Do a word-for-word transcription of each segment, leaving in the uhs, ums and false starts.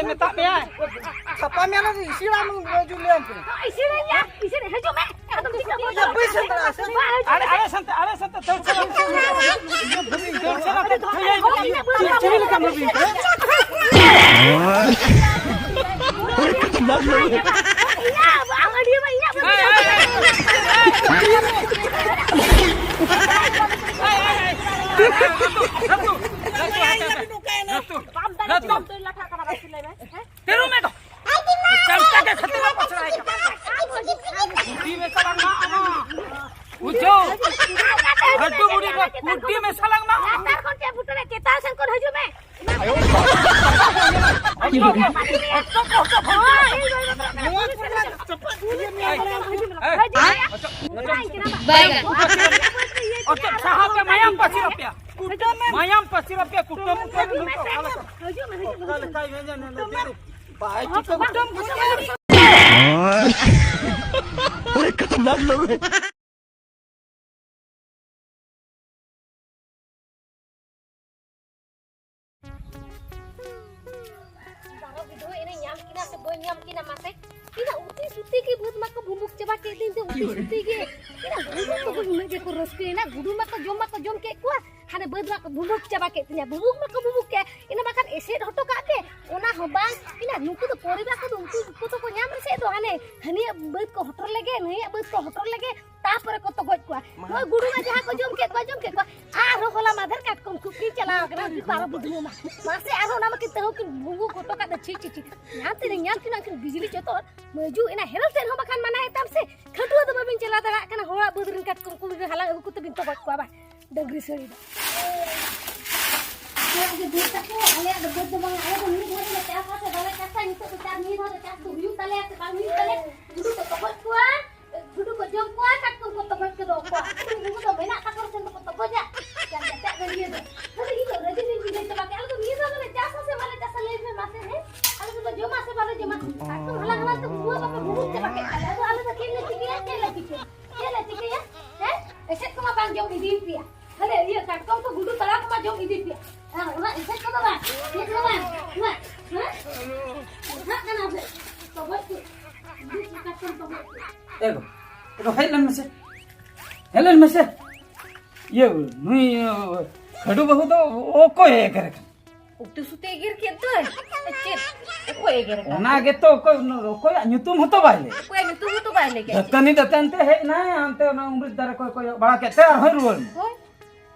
ᱢᱮᱛᱟᱜ ᱢᱮᱭᱟᱭ᱾ ᱜᱟᱯᱟ ᱢᱮᱭᱟᱝ ᱤᱥᱤᱱᱟᱢ ᱵᱟᱹᱡᱩ ᱞᱟᱹᱭᱟᱢ ᱠᱟᱱᱟ᱾ ᱤᱥᱤᱱᱟᱹᱧ ᱭᱟ, ᱤᱥᱤᱱ ᱦᱤᱡᱩᱜ ᱢᱮ᱾ ᱟᱫᱚᱢ ᱪᱤᱠᱟᱹ ᱠᱚᱣᱟ? ᱭᱟ, ᱵᱟᱹᱧ ᱥᱮᱱ ᱫᱟᱲᱮᱭᱟᱜᱼᱟ, ᱥᱮᱱ᱾ ᱵᱟᱝ ᱦᱤᱡᱩᱜ ᱟᱲᱮ, ᱟᱲᱮ ᱥᱮᱱ ᱛᱮ, ᱟᱲᱮ ᱥᱮᱱ ᱛᱮ, ᱫᱟᱹᱲ ᱥᱮᱱ ᱛᱮ᱾ ᱫᱟᱹᱲ ᱥᱮᱱ ᱛᱮ᱾ ᱪᱤᱞᱤ ᱞᱮᱠᱟᱢ ᱵᱷᱟᱹᱵᱤᱭᱮᱫ ᱠᱟᱱᱟ? ᱤᱧᱟᱹᱜ ᱵᱟᱝ, ᱟᱹᱰᱤ ᱢᱟ ᱤᱧᱟᱹᱜ ᱵᱟᱝ᱾ ᱵᱟᱢ ᱫᱟᱲᱮ ᱠᱷᱟᱱ ᱫᱚ ᱞᱟᱴᱷᱟ ᱠᱟᱱᱟ, ᱵᱟᱥ ᱞᱟᱹᱭ ᱢᱮ, ᱦᱮᱸ? ᱛᱤᱨᱩ ᱢᱮ ᱫᱚ᱾ ᱪᱟᱢᱴᱟ ᱜᱮ ᱠᱷᱟᱹᱛᱤᱨ ᱵᱟᱢ ᱯᱟᱥᱱᱟᱣ ᱠᱟᱱᱟ᱾ ᱠᱩᱰᱤ ᱢᱮᱥᱟ ᱞᱟᱝ ᱢᱟ ᱟᱢᱟ᱾ ᱵᱩᱡᱷᱟᱹᱣ? ᱦᱟᱹᱰᱩ ᱵᱩᱲᱤ ᱨᱮ ᱠᱩᱰᱤ ᱢᱮᱥᱟ ᱞᱟᱝ ᱢᱟ ᱟᱢᱟ᱾ ᱞᱟᱛᱟᱨ ᱠᱷᱚᱱ ᱪᱮᱫ ᱵᱩᱴᱟᱹ ᱨᱮ ᱪᱮᱛᱟᱱ ᱥᱮᱱ ᱠᱷᱚᱱ ᱦᱤᱡᱩᱜ ᱢᱮ᱾ ᱚᱠᱛᱚ, ᱚᱠᱛᱚ, ᱚᱠᱛᱚ, ᱚᱠᱛᱚ, ᱦᱳᱭ, ᱦᱳᱭ, ᱦᱳᱭ, ᱦᱳᱭ᱾ ᱱᱚᱣᱟ ᱠᱚᱨᱮ ᱪᱟᱯᱟᱫ ᱤᱭᱟᱹ ᱢᱮᱭᱟ᱾ ᱦᱮᱸ? ᱦᱤᱡᱩᱜ ᱢᱮ᱾ ᱵᱟᱭ ᱜᱟᱱᱚᱜ᱾ ᱚᱠᱛᱚ, ᱥᱟᱦᱟ ᱯᱮ, ᱢᱟᱭᱟᱢ ᱯᱟᱹᱥᱤᱨ ᱟᱯᱮᱭᱟ᱾ ᱢᱟᱭᱟᱢ ᱯᱟᱹᱥᱤᱨ ᱟᱯᱮᱭᱟ, ᱠᱩᱴᱟᱹᱢ, ᱠᱩᱴᱟᱹᱢ, ᱠᱩᱴᱟᱹᱢ, ᱚᱠᱟ ᱞᱮᱠᱟ? ᱦᱤᱡᱩᱜ ᱢᱮ, ᱦᱤᱡᱩᱜ ᱢᱮ, ᱦᱤᱡᱩᱜ ᱢᱮ᱾ ᱚᱠᱟ ᱞᱮᱠᱟ ᱤᱧ ᱧᱮᱞ ᱧᱮᱞ ᱛᱮ ᱵᱟᱭ ᱦᱚᱸ, ᱪᱤᱠᱟᱹ ᱵᱟᱝ, ᱠᱩᱴᱟᱹᱢ, ᱵᱟᱝ, ᱠᱩᱴᱟᱹᱢ᱾ ᱵᱟᱝ᱾ ᱚᱭ ᱠᱟᱛᱷᱟ ᱞᱟᱜ ᱞᱟᱜ᱾ ᱵᱟᱨᱚ ᱵᱤᱫᱷᱣᱟᱹ ᱮᱱᱮᱡ ᱧᱟᱢ ᱠᱤᱱᱟ ᱥᱮ ᱵᱟᱹᱧ ᱧᱟᱢ ᱠᱤᱱᱟ ᱢᱟᱥᱮ? ᱤᱧᱟᱹᱜ ᱩᱛᱤ ᱥᱩᱛᱤ ᱜᱮ ᱵᱟᱹᱫᱽ ᱢᱟᱠᱚ ᱵᱷᱩᱢᱵᱩᱠ ᱪᱟᱵᱟ ᱠᱮᱫ ᱛᱤᱧ ᱛᱮ, ᱩᱛᱤ ᱥᱩᱛᱤ ᱜᱮ᱾ ᱤᱧᱟᱹᱜ ᱜᱩᱰᱩ ᱠᱚ ᱩᱱᱟᱹᱜ ᱜᱮᱠᱚ ᱨᱟᱹᱥᱠᱟᱹᱭᱮᱱᱟ, ᱜᱩᱰᱩ ᱢᱟᱠᱚ ᱡᱚᱢ ᱢᱟᱠᱚ ᱡᱚᱢ ᱠᱮᱫ ᱠᱚᱣᱟ, ᱦᱟᱱᱮ ᱵᱟᱹᱫᱽ ᱢᱟᱠᱚ ᱵᱷᱩᱢᱵᱩᱠ ᱪᱟᱵᱟ ᱠᱮᱫ ᱛᱤᱧᱟ, ᱵᱷᱩᱢᱵᱩᱠ ᱢᱟᱠᱚ ᱵᱷᱩᱢᱵᱩᱠ ᱠᱮᱫ᱾ ᱤᱱᱟᱹ ᱵᱟᱠᱷᱟᱱ ᱮᱥᱮᱫ ᱦᱚᱴᱚ ᱠᱟᱜ ᱯᱮ, ᱚᱱᱟ ᱦᱚᱸ ᱵᱟᱝ᱾ ᱤᱱᱟᱹ ᱱᱩᱠᱩ ᱫᱚ ᱯᱚᱨᱤᱵᱟ ᱠᱚᱫᱚ ᱩᱱᱠᱩ ᱠᱚᱫᱚ ᱠᱚ ᱧᱟᱢ ᱨᱮᱥᱮᱫ ᱫᱚ, ᱦᱟᱱᱮ ᱦᱟᱹᱱᱤᱭᱟᱹᱜ ᱵᱟᱹᱫᱽ ᱠᱚ ᱦᱚᱴᱚᱨ ᱞᱮᱜᱮ, ᱱᱩᱭᱟᱜ ᱵᱟᱹᱫᱽ ᱠᱚ ᱦᱚᱴᱚᱨ ᱞᱮᱜᱮ, ᱛᱟᱯᱚᱨᱮ ᱠᱚ ᱛᱚᱜᱚᱡ ᱠᱚᱣᱟ᱾ ᱱᱚᱜᱼᱚᱭ ᱜᱩᱰᱩ ᱢᱟ ᱡᱟᱦᱟᱸ ᱠᱚ ᱡᱚᱢ ᱠᱮᱫ ᱠᱚᱣᱟ, ᱡᱚᱢ ᱠᱮᱫ ᱠᱚᱣᱟ, ᱟᱨᱦᱚᱸ ᱦᱚᱞᱟ ᱢᱟᱫᱷᱮᱨ ᱠᱟᱴᱠᱚᱢ ᱠᱷᱩᱵ ᱠᱤᱱ ᱪᱟᱞᱟᱣ ᱠᱟᱱᱟ, ᱩᱱᱠᱤᱱ ᱵᱟᱨᱚ ᱵᱩᱫᱷᱩ ᱢᱟ᱾ ᱢᱟᱥᱮ ᱟᱨᱦᱚᱸ ᱚᱱᱟ ᱢᱟᱠᱤᱱ ᱛᱟᱹᱦᱩ ᱠᱤᱱ ᱵᱷᱩᱸᱜᱩ ᱜᱚᱴᱚ ᱠᱟᱜ ᱫᱚ, ᱪᱷᱤ, ᱪᱷᱤ, ᱪᱷᱤ᱾ ᱧᱟᱢ ᱛᱮ ᱧᱟᱢ ᱠᱤᱱᱟ ᱩᱱᱠᱤᱱ ᱵᱤᱡᱽᱞᱤ ᱪᱚᱛᱚᱨ᱾ ᱢᱟᱹᱡᱩ ᱮᱱᱟ ᱦᱮᱨᱮᱞ ᱥᱮᱫ ᱦᱚᱸ ᱵᱟᱠᱷᱟᱱ ᱢᱟᱱᱟ ᱮᱛᱟᱢ ᱥᱮ, ᱠᱷᱟᱹᱴᱩᱣᱟᱹ ᱫᱚ ᱵᱟᱹᱵᱤᱱ ᱪᱟᱞᱟᱣ ᱫᱟᱲᱮᱭᱟᱜ ᱠᱟᱱᱟ, ᱦᱚᱲᱟᱜ ᱵᱟᱹᱫᱽ ᱨᱮᱱ ᱠᱟᱴᱠᱚᱢ ᱠᱚ ᱦᱟᱞᱟᱝ ᱟᱹᱜᱩ ᱠᱟᱛᱮ ᱵᱤᱱ ᱛᱚᱜᱚᱡ ᱠᱚᱣᱟ ᱵᱟᱝ? ᱰᱟᱹᱝᱨᱤ ᱥᱟᱹᱲᱤ ᱫᱚ᱾ ᱟᱞᱮᱭᱟᱜ ᱜᱮ ᱵᱟᱹᱫᱽ ᱛᱟᱠᱚ, ᱟᱞᱮᱭᱟᱜ ᱫᱚ ᱵᱟᱹᱫᱽ ᱫᱚ ᱵᱟᱝ, ᱟᱞᱮ ᱫᱚ ᱢᱤᱫ ᱫᱷᱟᱣ ᱜᱮᱞᱮ ᱪᱟᱥᱟ ᱥᱮ ᱵᱟᱞᱮ ᱪᱟᱥᱟ, ᱱᱤᱛᱚᱜ ᱫᱚ ᱪᱟᱥ, ᱱᱤᱭᱟᱹ ᱫᱷᱟᱣ ᱫᱚ ᱪᱟᱥ ᱫᱚ ᱦᱩᱭᱩᱜ ᱛᱟᱞᱮᱭᱟ ᱥᱮ ᱵᱟᱝ ᱦᱩᱭᱩᱜ ᱛᱟᱞᱮᱭᱟ, ᱜᱩᱰᱩ ᱠᱚ ᱛᱚᱜᱚᱡ ᱠᱚᱣᱟ, ᱜᱩᱰᱩ ᱠᱚ ᱡᱚᱢ ᱠᱚᱣᱟ, ᱠᱟᱴᱠᱚᱢ ᱠᱚ ᱛᱚᱜᱚᱡ ᱠᱚ ᱫᱚᱦᱚ ᱠᱚᱣᱟ᱾ ᱩᱱᱠᱩ ᱫᱚ ᱢᱮᱱᱟᱜ ᱛᱟᱠᱚ ᱨᱮᱥᱮ ᱵᱟᱠᱚ ᱛᱚᱜᱚᱡᱟ᱾ ᱪᱟᱞ ᱠᱟᱛᱮ ᱟᱫᱚ ᱱᱤᱭᱟᱹ ᱫᱚ, ᱟᱫᱚ ᱤᱧ ᱫᱚ ᱨᱟᱹᱜᱤ ᱛᱤᱧ ᱵᱩᱡᱷᱟᱹᱣ ᱪᱟᱵᱟ ᱠᱮᱫ᱾ ᱟᱞᱮ ᱫᱚ ᱱᱤᱭᱟᱹ ᱫᱷᱟᱣ ᱫᱚᱞᱮ ᱪᱟᱥᱟ ᱥᱮ ᱵᱟᱞᱮ ᱪᱟᱥᱟ, ᱞᱟᱹᱭ ᱯᱮ ᱢᱟᱥᱮ, ᱦᱮᱸ? ᱟᱞᱮ ᱫᱚᱞᱮ ᱡᱚᱢᱟ ᱥᱮ ᱵᱟᱞᱮ ᱡᱚᱢᱟ? ᱠᱟᱴᱠᱚᱢ ᱦᱟᱞᱟᱝ ᱦᱟᱞᱟᱝ ᱛᱮ ᱵᱩᱦᱩ ᱵᱟᱠᱚ ᱵᱩᱦᱩ ᱪᱟᱵᱟ ᱠᱮᱫ ᱛᱟᱞᱮ᱾ ᱟᱫᱚ ᱟᱞᱮ ᱫᱚ ᱪᱮᱫ ᱞᱮ ᱪᱤᱠᱟᱹᱭᱟ, ᱪᱮᱫ ᱞᱮ ᱪᱤᱠᱟᱹᱭᱟ? ᱪᱮᱫ ᱞᱮ ᱪᱤᱠᱟᱹᱭᱟ? ᱦᱮᱸ? ᱮᱥᱮᱫ ᱠᱚᱢᱟ ᱵᱟᱝ ᱡᱚᱢ ᱤᱫᱤ ᱯᱮᱭᱟ᱾ ᱦᱟᱱᱮ ᱤᱭᱟᱹ ᱠᱟᱴᱠᱚᱢ ᱠᱚ ᱜᱩᱰᱩ ᱛᱟᱞᱟ ᱠᱚᱢᱟ ᱡᱚᱢ ᱤᱫᱤ ᱯᱮᱭᱟ᱾ ᱦᱮᱸ, ᱚᱱᱟ ᱮᱥᱮᱫ ᱠᱚᱫᱚ ᱵᱟᱝ, ᱪᱮᱫ ᱦᱚᱸ ᱵᱟᱝ᱾ ᱚᱱᱟ, ᱦᱮᱸ? ᱮ ᱜᱚ, ᱮ ᱜᱚ, ᱦᱮᱡ ᱞᱮᱱ ᱢᱮᱥᱮ᱾ ᱦᱮᱡ ᱞᱮᱱ ᱢᱮᱥᱮ᱾ ᱤᱭᱟᱹ, ᱱᱩᱭ, ᱤᱭᱟᱹ, ᱠᱷᱟᱹᱰᱩ ᱵᱟᱹᱦᱩ ᱫᱚ ᱚᱠᱚᱭᱮ ᱮᱜᱮᱨᱮ ᱠᱟᱱᱟ? ᱩᱛᱩ ᱥᱩᱛᱤ ᱮᱜᱮᱨ ᱠᱮᱫ ᱫᱚᱭ᱾ ᱪᱮᱫ? ᱚᱠᱚᱭ ᱮᱜᱮᱨ ᱠᱟᱱᱟ? ᱚᱱᱟ ᱜᱮᱛᱚ, ᱚᱠᱚᱭ, ᱚᱠᱚᱭᱟᱜ ᱧᱩᱛᱩᱢ ᱦᱚᱸᱛᱚ ᱵᱟᱭ ᱞᱟᱹᱭ᱾ ᱚᱠᱚᱭᱟᱜ ᱧᱩᱛᱩᱢ ᱦᱚᱸᱛᱚ ᱵᱟᱭ ᱞᱟᱹᱭ ᱠᱮᱫ᱾ ᱫᱟᱹᱛᱟᱹᱱᱤ ᱫᱟᱹᱛᱟᱹᱱᱤ ᱛᱮ ᱦᱮᱡ ᱮᱱᱟᱭ, ᱦᱟᱱᱛᱮ ᱚᱱᱟ ᱩᱢᱨᱤᱛ ᱫᱟᱨᱮ ᱠᱚᱭ ᱠᱚᱭᱚᱜ ᱵᱟᱲᱟ ᱠᱮᱫ ᱛᱮ ᱟᱨᱦᱚᱸᱭ ᱨᱩᱣᱟᱹᱲ ᱮᱱᱟ᱾ ᱦᱳᱭ᱾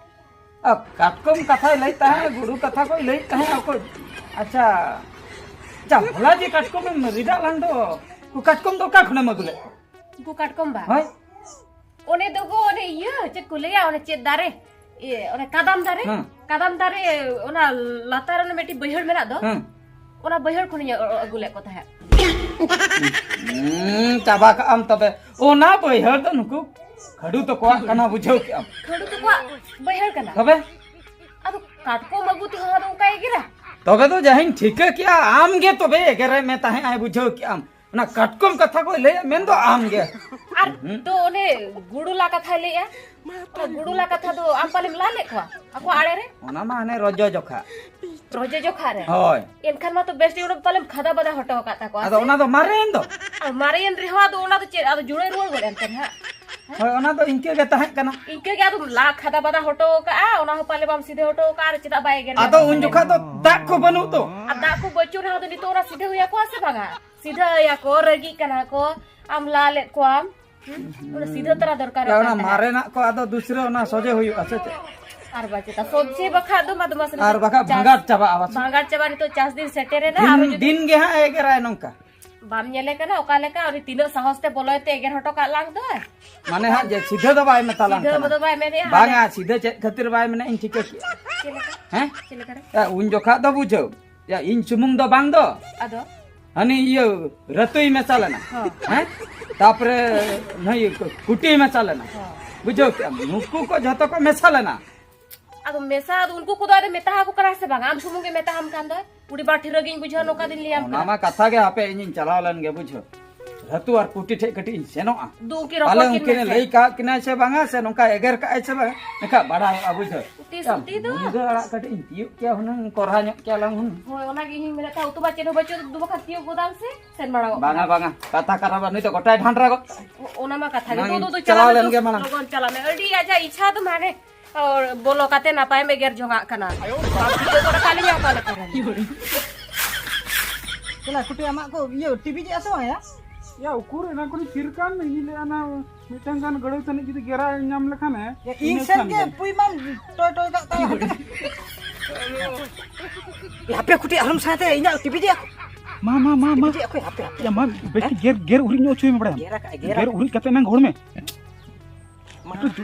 ᱟᱨ ᱠᱟᱴᱠᱚᱢ ᱠᱟᱛᱷᱟᱭ ᱞᱟᱹᱭ ᱛᱟᱦᱮᱸᱫ, ᱜᱩᱰᱩ ᱠᱟᱛᱷᱟ ᱠᱚᱭ ᱞᱟᱹᱭ ᱛᱟᱦᱮᱸᱫ, ᱚᱠᱚᱭ? ᱟᱪᱪᱷᱟ, ᱟᱪᱪᱷᱟ, ᱦᱚᱞᱟ ᱡᱮ ᱠᱟᱴᱠᱚᱢᱮᱢ ᱨᱤᱰᱟᱜ ᱞᱟᱝ ᱫᱚ, ᱠᱟᱴᱠᱚᱢ ᱫᱚ ᱚᱠᱟ ᱠᱷᱚᱱᱮᱢ ᱟᱹᱜᱩ ᱞᱮᱫ ᱠᱚᱣᱟ? ᱩᱱᱠᱩ ᱠᱟᱴᱠᱚᱢ ᱵᱟ? ᱦᱳᱭ᱾ ᱚᱱᱮ ᱫᱚ ᱜᱚ, ᱚᱱᱮ ᱤᱭᱟᱹ, ᱪᱮᱫ ᱠᱚ ᱞᱟᱹᱭᱟ, ᱚᱱᱮ ᱪᱮᱫ ᱫᱟᱨᱮ? ᱤᱭᱟᱹ, ᱚᱱᱮ ᱠᱟᱫᱟᱢ ᱫᱟᱨᱮ? ᱦᱮᱸ᱾ ᱠᱟᱫᱟᱢ ᱫᱟᱨᱮ, ᱚᱱᱟ ᱞᱟᱛᱟᱨ ᱨᱮ ᱚᱱᱮ ᱢᱤᱫᱴᱤᱡ ᱵᱟᱹᱭᱦᱟᱹᱲ ᱢᱮᱱᱟᱜ ᱫᱚ, ᱦᱮᱸ᱾ ᱚᱱᱟ ᱵᱟᱹᱭᱦᱟᱹᱲ ᱠᱷᱚᱱᱤᱧ ᱟᱹ-, ᱟᱹᱜᱩ ᱞᱮᱫ ᱠᱚ ᱛᱟᱦᱮᱸᱫ᱾ ᱦᱩᱸ, ᱪᱟᱵᱟ ᱠᱟᱜ ᱟᱢ ᱛᱚᱵᱮ᱾ ᱚᱱᱟ ᱵᱟᱹᱭᱦᱟᱹᱲ ᱫᱚ ᱱᱩᱠᱩ ᱠᱷᱟᱹᱰᱩ ᱛᱟᱠᱚᱣᱟᱜ ᱠᱟᱱᱟ, ᱵᱩᱡᱷᱟᱹᱣ ᱠᱮᱜ ᱟᱢ᱾ ᱠᱷᱟᱹᱰᱩ ᱛᱟᱠᱚᱣᱟᱜ ᱵᱟᱹᱭᱦᱟᱹᱲ ᱠᱟᱱᱟ? ᱛᱚᱵᱮ? ᱟᱫᱚ ᱠᱟᱴᱠᱚᱢ ᱟᱹᱜᱩ ᱛᱮᱦᱚᱸ ᱟᱫᱚ ᱚᱱᱠᱟᱭ ᱮᱜᱮᱨᱟ? ᱛᱚᱵᱮ ᱫᱚ ᱡᱟᱦᱟᱧ ᱴᱷᱤᱠᱟᱹ ᱠᱮᱜᱼᱟ, ᱟᱢ ᱜᱮ ᱛᱚᱵᱮ ᱮᱜᱮᱨᱮ ᱢᱮ ᱛᱟᱦᱮᱸᱫ ᱟᱭ, ᱵᱩᱡᱷᱟᱹᱣ ᱠᱮᱜ ᱟᱢ᱾ ᱚᱱᱟ ᱠᱟᱴᱠᱚᱢ ᱠᱟᱛᱷᱟ ᱠᱚᱭ ᱞᱟᱹᱭᱟ, ᱢᱮᱱ ᱫᱚ ᱟᱢ ᱜᱮ᱾ ᱟᱨ ᱦᱩᱸ᱾ ᱛᱚ ᱚᱱᱮ ᱜᱩᱰᱩ ᱞᱟ ᱠᱟᱛᱷᱟᱭ ᱞᱟᱹᱭᱟ, ᱚᱱᱟ ᱜᱩᱰᱩ ᱞᱟ ᱠᱟᱛᱷᱟ ᱫᱚ ᱟᱢ ᱯᱟᱞᱮᱢ ᱞᱟ ᱞᱮᱫ ᱠᱚᱣᱟ ᱟᱠᱚ ᱟᱲᱮ ᱨᱮ? ᱚᱱᱟ ᱢᱟ ᱦᱟᱱᱮ ᱨᱚᱡᱚ ᱡᱚᱠᱷᱟ᱾ ᱨᱚᱡᱚ ᱡᱚᱠᱷᱟ ᱨᱮ? ᱦᱳᱭ᱾ ᱮᱱᱠᱷᱟᱱ ᱢᱟ ᱛᱚ ᱵᱮᱥ ᱴᱷᱤᱠ ᱚᱸᱰᱮ ᱯᱟᱞᱮᱢ ᱠᱷᱟᱫᱟ ᱵᱟᱫᱟ ᱦᱚᱴᱚ ᱟᱠᱟᱫ ᱛᱟᱠᱚᱣᱟ ᱟᱫᱚ ᱥᱮ? ᱚᱱᱟ ᱫᱚ ᱢᱟᱨᱮᱭᱮᱱ ᱫᱚ᱾ ᱟᱨ ᱢᱟᱨᱮᱭᱮᱱ ᱨᱮᱦᱚᱸ ᱟᱫᱚ ᱚᱱᱟ ᱫᱚ ᱪᱮᱫ, ᱟᱫᱚ ᱡᱩᱲᱟᱹᱭ ᱨᱩᱣᱟᱹᱲ ᱜᱚᱫ ᱮᱱ ᱛᱮ ᱱᱟᱦᱟᱜ? ᱦᱳᱭ, ᱚᱱᱟ ᱫᱚ ᱤᱱᱠᱟᱹ ᱜᱮ ᱛᱟᱦᱮᱸ ᱠᱟᱱᱟ᱾ ᱤᱱᱠᱟᱹ ᱜᱮ ᱟᱫᱚᱢ ᱞᱟ ᱠᱷᱟᱫᱟ ᱵᱟᱫᱟ ᱦᱚᱴᱚ ᱟᱠᱟᱫᱼᱟ, ᱚᱱᱟ ᱦᱚᱸ ᱯᱟᱞᱮ ᱵᱟᱢ ᱥᱤᱫᱷᱟᱹ ᱦᱚᱴᱚ ᱟᱠᱟᱫᱼᱟ, ᱟᱨ ᱪᱮᱫᱟᱜ ᱵᱟᱭ ᱮᱜᱮᱨ ᱟᱫᱚ ᱢᱮᱭᱟ ᱩᱱ ᱛᱟᱦᱚᱞᱮ? ᱡᱚᱠᱷᱟ ᱫᱚ ᱫᱟᱜ ᱠᱚ ᱵᱟᱹᱱᱩᱜ ᱫᱚ᱾ ᱟᱨ ᱫᱟᱜ ᱠᱚ ᱵᱟᱹᱪᱩᱜ ᱨᱮᱦᱚᱸ ᱫᱚ ᱱᱤᱛᱚᱜ ᱚᱱᱟ ᱥᱤᱫᱷᱟᱹ ᱦᱩᱭ ᱟᱠᱚ, ᱨᱟᱹᱜᱤᱜ ᱠᱟᱱᱟ ᱠᱚ, ᱟᱢ ᱞᱟ ᱞᱮᱫ ᱠᱚᱣᱟᱢ᱾ ᱦᱩᱸ? ᱚᱱᱟ ᱥᱤᱫᱷᱟᱹ ᱛᱚᱨᱟ ᱫᱚᱨᱠᱟᱨ ᱭᱟ, ᱠᱟᱱ ᱚᱱᱟ ᱛᱟᱦᱮᱸᱫ᱾ ᱢᱟᱨᱮᱱᱟᱜ ᱠᱚ ᱟᱫᱚ ᱫᱩᱥᱨᱟᱹ ᱚᱱᱟ ᱥᱚᱡᱷᱮ ᱦᱩᱭᱩᱜᱼᱟ ᱥᱮ ᱪᱮᱫ? ᱟᱨ ᱵᱟᱝ ᱪᱮᱫᱟᱜ ᱥᱚᱡᱷᱮ ᱵᱟᱠᱷᱟᱡ ᱫᱚ ᱢᱟ ᱫᱚ ᱢᱟᱥᱮ ᱟᱨ ᱵᱟᱠᱷᱟᱡ ᱪᱟᱥ ᱵᱷᱟᱸᱜᱟᱲ ᱪᱟᱵᱟᱜᱼᱟ, ᱵᱟᱥᱮ? ᱵᱷᱟᱸᱜᱟᱲ ᱪᱟᱵᱟᱜᱼᱟ, ᱱᱤᱛᱚᱜ ᱪᱟᱥ ᱫᱤᱱ ᱥᱮᱴᱮᱨᱮᱱᱟ, ᱫᱤᱱ, ᱟᱨᱚ ᱡᱩᱫᱤ ᱫᱤᱱ ᱜᱮ ᱦᱟᱸᱜ ᱮ ᱮᱜᱮᱨᱟᱭ ᱱᱚᱝᱠᱟ᱾ ᱵᱟᱢ ᱧᱮᱞᱮ ᱠᱟᱱᱟ ᱚᱠᱟ ᱞᱮᱠᱟ? ᱩᱱᱤ ᱛᱤᱱᱟᱹᱜ ᱥᱟᱦᱚᱥ ᱛᱮ ᱵᱚᱞᱚᱭ ᱛᱮ ᱮᱜᱮᱨ ᱦᱚᱴᱚ ᱠᱟᱜ ᱞᱟᱝ ᱫᱚᱭ᱾ ᱢᱟᱱᱮ ᱦᱟᱸᱜ ᱡᱮ ᱥᱤᱫᱷᱟᱹ ᱫᱚ ᱵᱟᱭ ᱢᱮᱛᱟ ᱞᱟᱝ ᱥᱤᱫᱷᱟᱹ ᱠᱟᱱᱟ᱾ ᱫᱚ ᱵᱟᱭ ᱢᱮᱱᱮᱜᱼᱟ, ᱵᱟᱝᱟ, ᱦᱟᱸᱰᱮ᱾ ᱥᱤᱫᱷᱟᱹ ᱪᱮᱫ ᱠᱷᱟᱹᱛᱤᱨ ᱵᱟᱭ ᱢᱮᱱᱟ ᱤᱧ ᱴᱷᱤᱠᱟᱹ ᱠᱮᱜᱼᱟ᱾ ᱪᱮᱫ ᱞᱮᱠᱟ? ᱦᱮᱸ? ᱪᱮᱫ ᱞᱮᱠᱟ ᱨᱮ? ᱮ, ᱩᱱ ᱡᱚᱠᱷᱟ ᱫᱚ ᱵᱩᱡᱷᱟᱹᱣ᱾ ᱭᱟ, ᱤᱧ ᱥᱩᱢᱩᱝ ᱫᱚ ᱵᱟᱝ ᱫᱚ᱾ ᱟᱫᱚ? ᱦᱟᱹᱱᱤ ᱤᱭᱟᱹ ᱨᱟᱹᱛᱩᱭ ᱢᱮᱥᱟ ᱞᱮᱱᱟ᱾ ᱦᱚᱸ᱾ ᱦᱮᱸ? ᱛᱟᱯᱚᱨᱮ ᱱᱩᱭ ᱠᱩᱴᱤ ᱢᱮᱥᱟ ᱞᱮᱱᱟ᱾ ᱦᱚᱸ᱾ ᱵᱩᱡᱷᱟᱹᱣ ᱠᱮᱜᱼᱟᱢ? ᱱᱩᱠᱩ ᱠᱚ ᱡᱷᱚᱛᱚ ᱠᱚ ᱢᱮᱥᱟ ᱞᱮᱱᱟ᱾ ᱟᱫᱚ ᱢᱮᱥᱟ, ᱟᱫᱚ ᱩᱱᱠᱩ ᱠᱚᱫᱚ ᱟᱫᱚ ᱢᱮᱛᱟ ᱟᱠᱚ ᱠᱟᱱᱟ ᱥᱮ ᱵᱟᱝ? ᱟᱢ ᱥᱩᱢᱩᱝ ᱜᱮ ᱢᱮᱛᱟ ᱟᱢ ᱠᱟᱱ ᱫᱚᱭ᱾ ᱩᱰᱤ ᱵᱟᱹᱲᱛᱤ ᱨᱟᱹᱜᱤᱧ ᱵᱩᱡᱷᱟᱹᱣᱟ ᱱᱚᱝᱠᱟ ᱫᱤᱱ ᱞᱟᱹᱭᱟᱢ ᱚᱱᱟ ᱠᱟᱱᱟ᱾ ᱢᱟ ᱠᱟᱛᱷᱟ ᱜᱮ, ᱦᱟᱯᱮ ᱤᱧᱤᱧ ᱪᱟᱞᱟᱣ ᱞᱮᱱ ᱜᱮ, ᱵᱩᱡᱷᱟᱹᱣ᱾ ᱫᱷᱟᱹᱛᱩ ᱟᱨ ᱠᱩᱴᱤ ᱴᱷᱮᱡ ᱠᱟᱹᱴᱤᱡ ᱤᱧ ᱥᱮᱱᱚᱜᱼᱟ᱾ ᱫᱩ ᱩᱱᱠᱤᱱ ᱯᱟᱞᱮ ᱨᱚᱯᱚᱲ ᱠᱤᱱ ᱩᱱᱠᱤᱱ ᱮ ᱢᱮᱥᱮ᱾ ᱞᱟᱹᱭ ᱠᱟᱜ ᱠᱤᱱᱟᱭ ᱥᱮ ᱵᱟᱝᱟ, ᱥᱮ ᱱᱚᱝᱠᱟ ᱮᱜᱮᱨ ᱠᱟᱜᱼᱟᱭ ᱥᱮ ᱵᱟᱝᱟ, ᱮᱱᱠᱷᱟᱡ ᱵᱟᱲᱟᱭᱚᱜᱼᱟ, ᱵᱩᱡᱷᱟᱹᱣ᱾ ᱛᱤᱥ ᱪᱟᱢ, ᱩᱛᱤ ᱫᱚ? ᱢᱩᱱᱜᱟᱹ ᱟᱲᱟᱜ ᱠᱟᱹᱴᱤᱡ ᱤᱧ ᱛᱤᱭᱳᱜ ᱠᱮᱭᱟ ᱦᱩᱱᱟᱹᱝ, ᱠᱚᱨᱦᱟ ᱧᱚᱜ ᱠᱮᱭᱟ ᱞᱟᱝ ᱦᱩᱱᱟᱹᱝ᱾ ᱦᱳᱭ, ᱚᱱᱟᱜᱮ ᱤᱧ ᱢᱮᱱᱮᱫ ᱛᱟᱦᱮᱸ, ᱩᱛᱩ ᱢᱟ ᱪᱮᱫ ᱦᱚᱸ ᱵᱟᱹᱪᱩᱜ, ᱫᱩ ᱵᱟᱠᱷᱟᱱ ᱛᱤᱭᱳᱜ ᱜᱚᱫᱟᱢ ᱥᱮ ᱥᱮᱱ ᱵᱟᱲᱟᱣ ᱵᱟᱝᱟ, ᱠᱟᱱᱟ᱾ ᱵᱟᱝᱟ, ᱠᱟᱛᱷᱟ ᱠᱟᱱᱟ ᱵᱟ, ᱱᱩᱭ ᱫᱚ ᱜᱚᱴᱟᱭ ᱰᱷᱟᱱᱰᱨᱟ ᱜᱚᱫ ᱠᱟᱜᱼᱟᱭ᱾ ᱚ-, ᱚᱱᱟ ᱢᱟ ᱠᱟᱛᱷᱟ ᱜᱮ᱾ ᱢᱟᱲᱟᱝ ᱫᱩ, ᱫᱩ, ᱪᱟᱞᱟᱣ ᱪᱟᱞᱟᱣ ᱞᱮᱱ ᱞᱮᱱ ᱜᱮ ᱜᱮ, ᱢᱟᱲᱟᱝ᱾ ᱞᱚᱜᱚᱱ ᱪᱟᱞᱟᱜ ᱢᱮ᱾ ᱟᱹᱰᱤ ᱟᱡᱟᱜ ᱤᱪᱪᱷᱟ ᱫᱚ ᱢᱟᱱᱮ, ᱚ, ᱵᱚᱞᱚ ᱠᱟᱛᱮ ᱱᱟᱯᱟᱭᱮᱢ ᱮᱜᱮᱨ ᱡᱚᱝᱟᱜ ᱠᱟᱱᱟ᱾ ᱵᱟᱢ ᱴᱷᱤᱠᱟᱹ ᱜᱚᱫ ᱟᱠᱟᱫ ᱞᱤᱧᱟ ᱚᱠᱟ ᱞᱮᱠᱟ ᱨᱮ᱾ ᱪᱮᱞᱟ ᱠᱩᱴᱤ, ᱟᱢᱟᱜ ᱠᱚ ᱤᱭᱟᱹ ᱴᱤᱵᱷᱤ ᱡᱮ ᱟᱥᱚᱜ ᱟᱭᱟ? ᱭᱟ, ᱩᱠᱩᱨ ᱮᱱᱟ ᱠᱚᱨᱮ ᱛᱷᱤᱨ ᱠᱟᱱ, ᱤᱧ ᱞᱟᱹᱭᱟ ᱚᱱᱟ ᱢᱤᱫᱴᱟᱝ ᱜᱟᱱ ᱜᱟᱹᱲᱟᱹᱣ ᱛᱟᱹᱱᱤᱡ ᱡᱩᱫᱤ ᱜᱮᱨᱟ ᱧᱟᱢ ᱞᱮᱠᱷᱟᱱᱮ, ᱭᱟ, ᱤᱧ ᱤᱱᱟᱹ ᱥᱮᱱ ᱠᱷᱟᱱ ᱜᱮ ᱜᱮ᱾ ᱯᱩᱭ ᱢᱟᱢ ᱴᱚᱭ ᱴᱚᱭ ᱠᱟᱜ ᱛᱟᱭᱟ᱾ ᱦᱟᱯᱮ ᱠᱩᱴᱤ, ᱟᱞᱚᱢ ᱥᱟᱭ ᱛᱟᱭᱟ, ᱤᱧᱟᱹᱜ ᱴᱤᱵᱷᱤ ᱡᱮ ᱟᱠᱚ᱾ ᱢᱟ, ᱢᱟ, ᱢᱟ, ᱢᱟ᱾ ᱴᱤᱵᱷᱤ ᱡᱮ ᱟᱠᱚ, ᱦᱟᱯᱮ, ᱦᱟᱯᱮ᱾ ᱭᱟ, ᱢᱟ, ᱵᱮᱥ ᱦᱮᱸ? ᱜᱮᱨ, ᱜᱮᱨ ᱩᱨᱤᱡ ᱧᱚᱜ ᱦᱚᱪᱚᱭ ᱢᱮ, ᱵᱟᱲᱟᱭᱟᱢ? ᱜᱮᱨ ᱟᱠᱟᱫ, ᱜᱮᱨ ᱜᱮᱨ ᱟᱠᱟᱫ᱾ ᱩᱨᱤᱡ ᱠᱟᱛᱮ ᱮᱱᱟᱝ ᱜᱚᱲ ᱢᱮ᱾ ᱢᱟ᱾